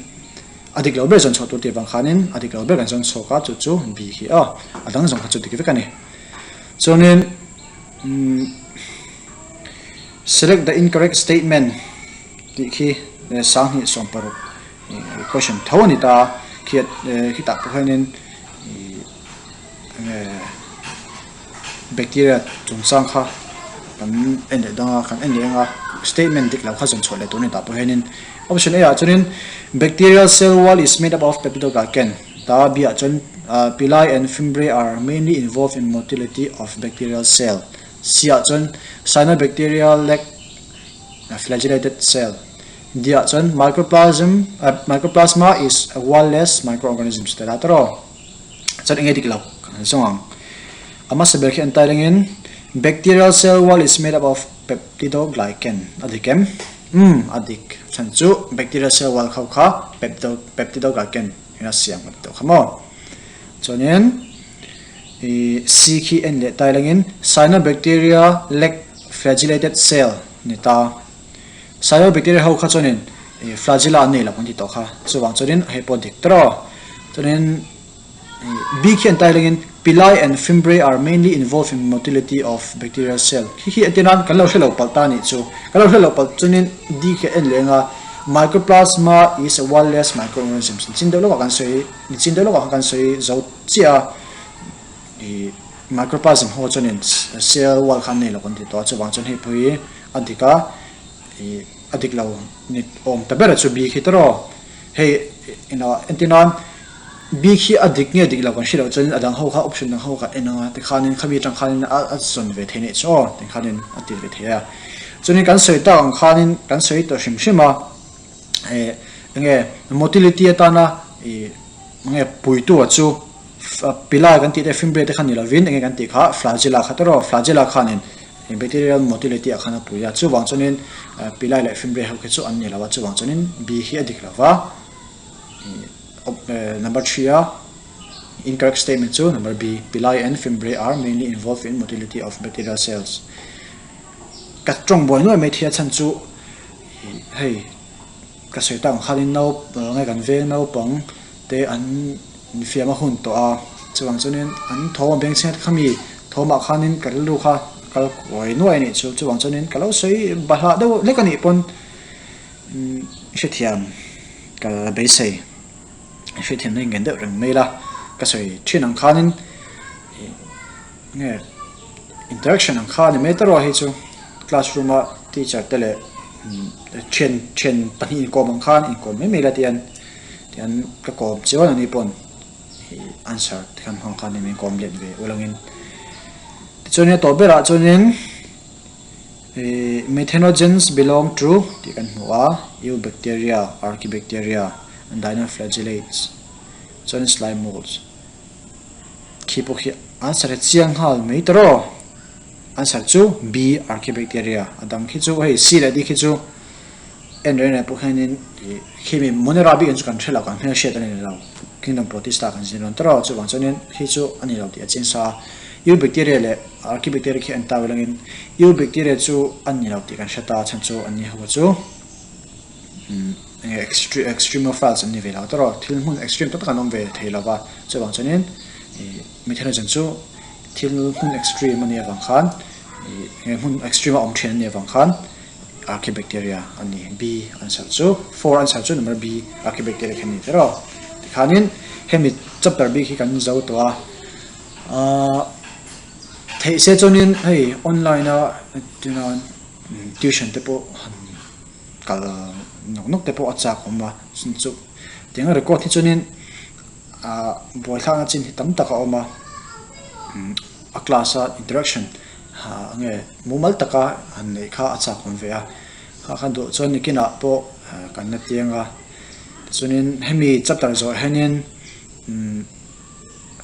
a dik lo ber zawn chhuah tur tih avang khanin a dik lo ber kan zawn chhuak a chu chu B khi aw a dang zawng kha chu dik vek a ni chuanin umm select the incorrect statement tih khi sanghnih 16 question tho a ni ta khiat khitah pawh hianin ih. Enge bacteria chungchang kha kan en leh dang a kan en leh ang a statement dik lo kha zawn chhuah leh tur a ni tah pawh hianin option A ah chuanin bacterial cell wall is made up of peptidoglycan ta B ah chuan pili and fimbriae are mainly involved in motility of bacterial cell C ah chuan cyanobacteria lack flagellated cell D ah chuan microplasm mycoplasma is a wall-less microorganism te la tawrh aw. Chuan enge dik lo kan han zawng ang. A hmasa ber khi an tai rengin Bacterial cell wall is made up of peptidoglycan a dik em? Umm a dik. Chhan chu bacterial cell wall kho kha peptidoglycan in a siam a ti tawh kha maw. Chuanin ih C khi en leh tai rengin Cyanobacteria lack flagellated cell ni ta. Cyanobacteria ho kha chuanin ih flagella an nei lo kan ti tawh kha. Chuvang chuanin hei pawh dik tawrh aw. Chuanin ih B khi an tai lengin Pili and fimbriae are mainly involved in motility of bacterial cell. Khi khi entir nan kan lo hre lo palh ta anih chu. Kan lo hre lo palh chuanin D khi a en leng a Mycoplasma is a wall-less microorganism. Nichin deuh lawkah kan sawi nichin deuh lawkah khan kan sawi zo chiah a. Ih microplasm ho chuanin cell wall kha an nei lo kan ti tawh a chuvang chuan hei pawh hi a dik a ih a dik lo ni awm ta ber chu B khi tawrh aw hei ina entir nan B khi a dik nge dik lo kan hre loh chuanin a dang ho kha option dang ho kha en ang a tikhanin khami atang khanin a a zawn ve thei neih chu aw tikhanin a ti ve thei a chuanin kan sawi tak ang khanin kan sawi tawh hrim hrim a eh enge motility atana ih enge puitu a chu. Pili kan tih te fimbriae te kha ni lovin enge kan tih kha flagella kha tawrh aw flagella khanin bacterial motility ah khan a pui a chuvang chuanin pili leh fimbriae ho khi chu an ni lo a chuvang chuanin B hi a dik lova number 3 a incorrect statement chu number B pili and fimbriae are mainly involved in motility of bacterial cells ka tawng buai nuai mai thei a chhan chu hei ka sawi tak ang khanin nau nge kan veng naupang te an infiam a hun tawh a chuvang chuanin an thawm a beng chhiat khami thawmah khanin ka rilru kha kal kuai nuai a nih chu chuvang chuanin ka lo sawi bahlah deuh hlek a nih pawn hrethiam ka la beisei hrethiam na ingen deuh reng mai la ka sawi thin ang khanin nge interaction ang kha a ni mai ta ruah hi chu classroom a teacher te leh thian thian pahnih inkawm ang khan inkawm mai mai la tian tian ka kawm chian a ni pawn ih answer te khan hmang khan min kawm let ve ulangin tichuan a tawp berah chuanin ih methanogens belong to tih kan hmu a eubacteria archaebacteria and dinoflagellates chuan slime molds. Khi pawh khi answer hi chiang nghal mai ta rawh. Answer chu B archaebacteria a dang khi chu hei C leh D khi chu En reng reng pawh hianin ih khimi Monera bik ang chu kan hre lo kan hmelhriat a ni lo. Kingdom Protista kan zir dawn tawrh a, chuvang chuanin khi chu a ni lo tih a chiang sa a. Eubacteria leh Archaebacteria khi an tau langin Eubacteria chu a ni lo tih kan hre ta a chhan chu an ni ho chu umm enge extremophiles an ni ve lo tawrh a, thil hmun extreme tak tak an awm ve thei lo va, chuvang chuanin ih methanogen chu thil hmun extreme a nih avang khan ih enge hmun extreme a awm thin a nih avang khan Archaebacteria a ni. B answer chu 4 answer chu number B Archaebacteria khi a ni tiraw. Tikhanin hemi chapter bik hi kan zo tawh a. Ahh theih se chuanin hei online a tuna tuition te pawh han kal nawk nawk te pawh a chak awm a chu tiang a record hi chuanin ahh buaithlakna chin hi tam tak a awm a a class a interaction ha nge mumal taka han neih kha a chak awm ve a kha khan duh chuan nikinah pawh kan la tiang a tichuanin hemi chapter zawh hianin umm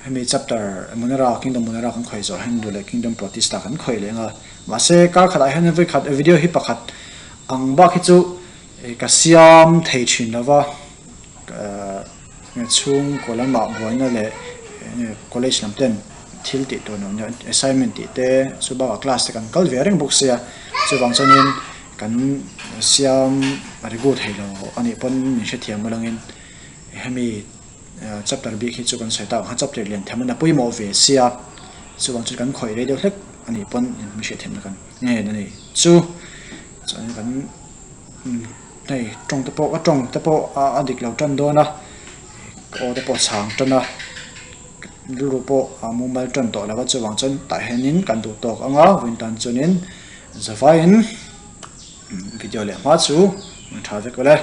hemi chapter Monera kingdom Monera kan khawih zawh hian duh leh kingdom Protista kan khawih leh ang a mahse kar khatah hian vawikhat video hi pakhat ang bak hi chu ka siam thei thin lo va Chhungkaw lamah buaina leh college lam ten thil tih tur neuh neuh assignment tih te chu bakah class te kan kal ve reng bawk sia chuvang chuanin kan siam regu thei lo a nih pawn min hrethiam alangin hemi chapter bik hi chu kan sawi tak ang khan chapter lian tham a pawimawh ve sia chuvang chu kan khawih rei deuh hlek a nih pawn min hriatthiamna kan ngen a ni chu chuan kan. Hei tawng te pawh ka tawng te pawh a dik lo tan dawn a ka aw te pawh a chhang tan a rilru pawh a mumal tan tawh lo a chuvang chuan tah hianin kan duh tawk ang a vawiin tan chuanin zavaiin video leh hma chu an tha vek awle.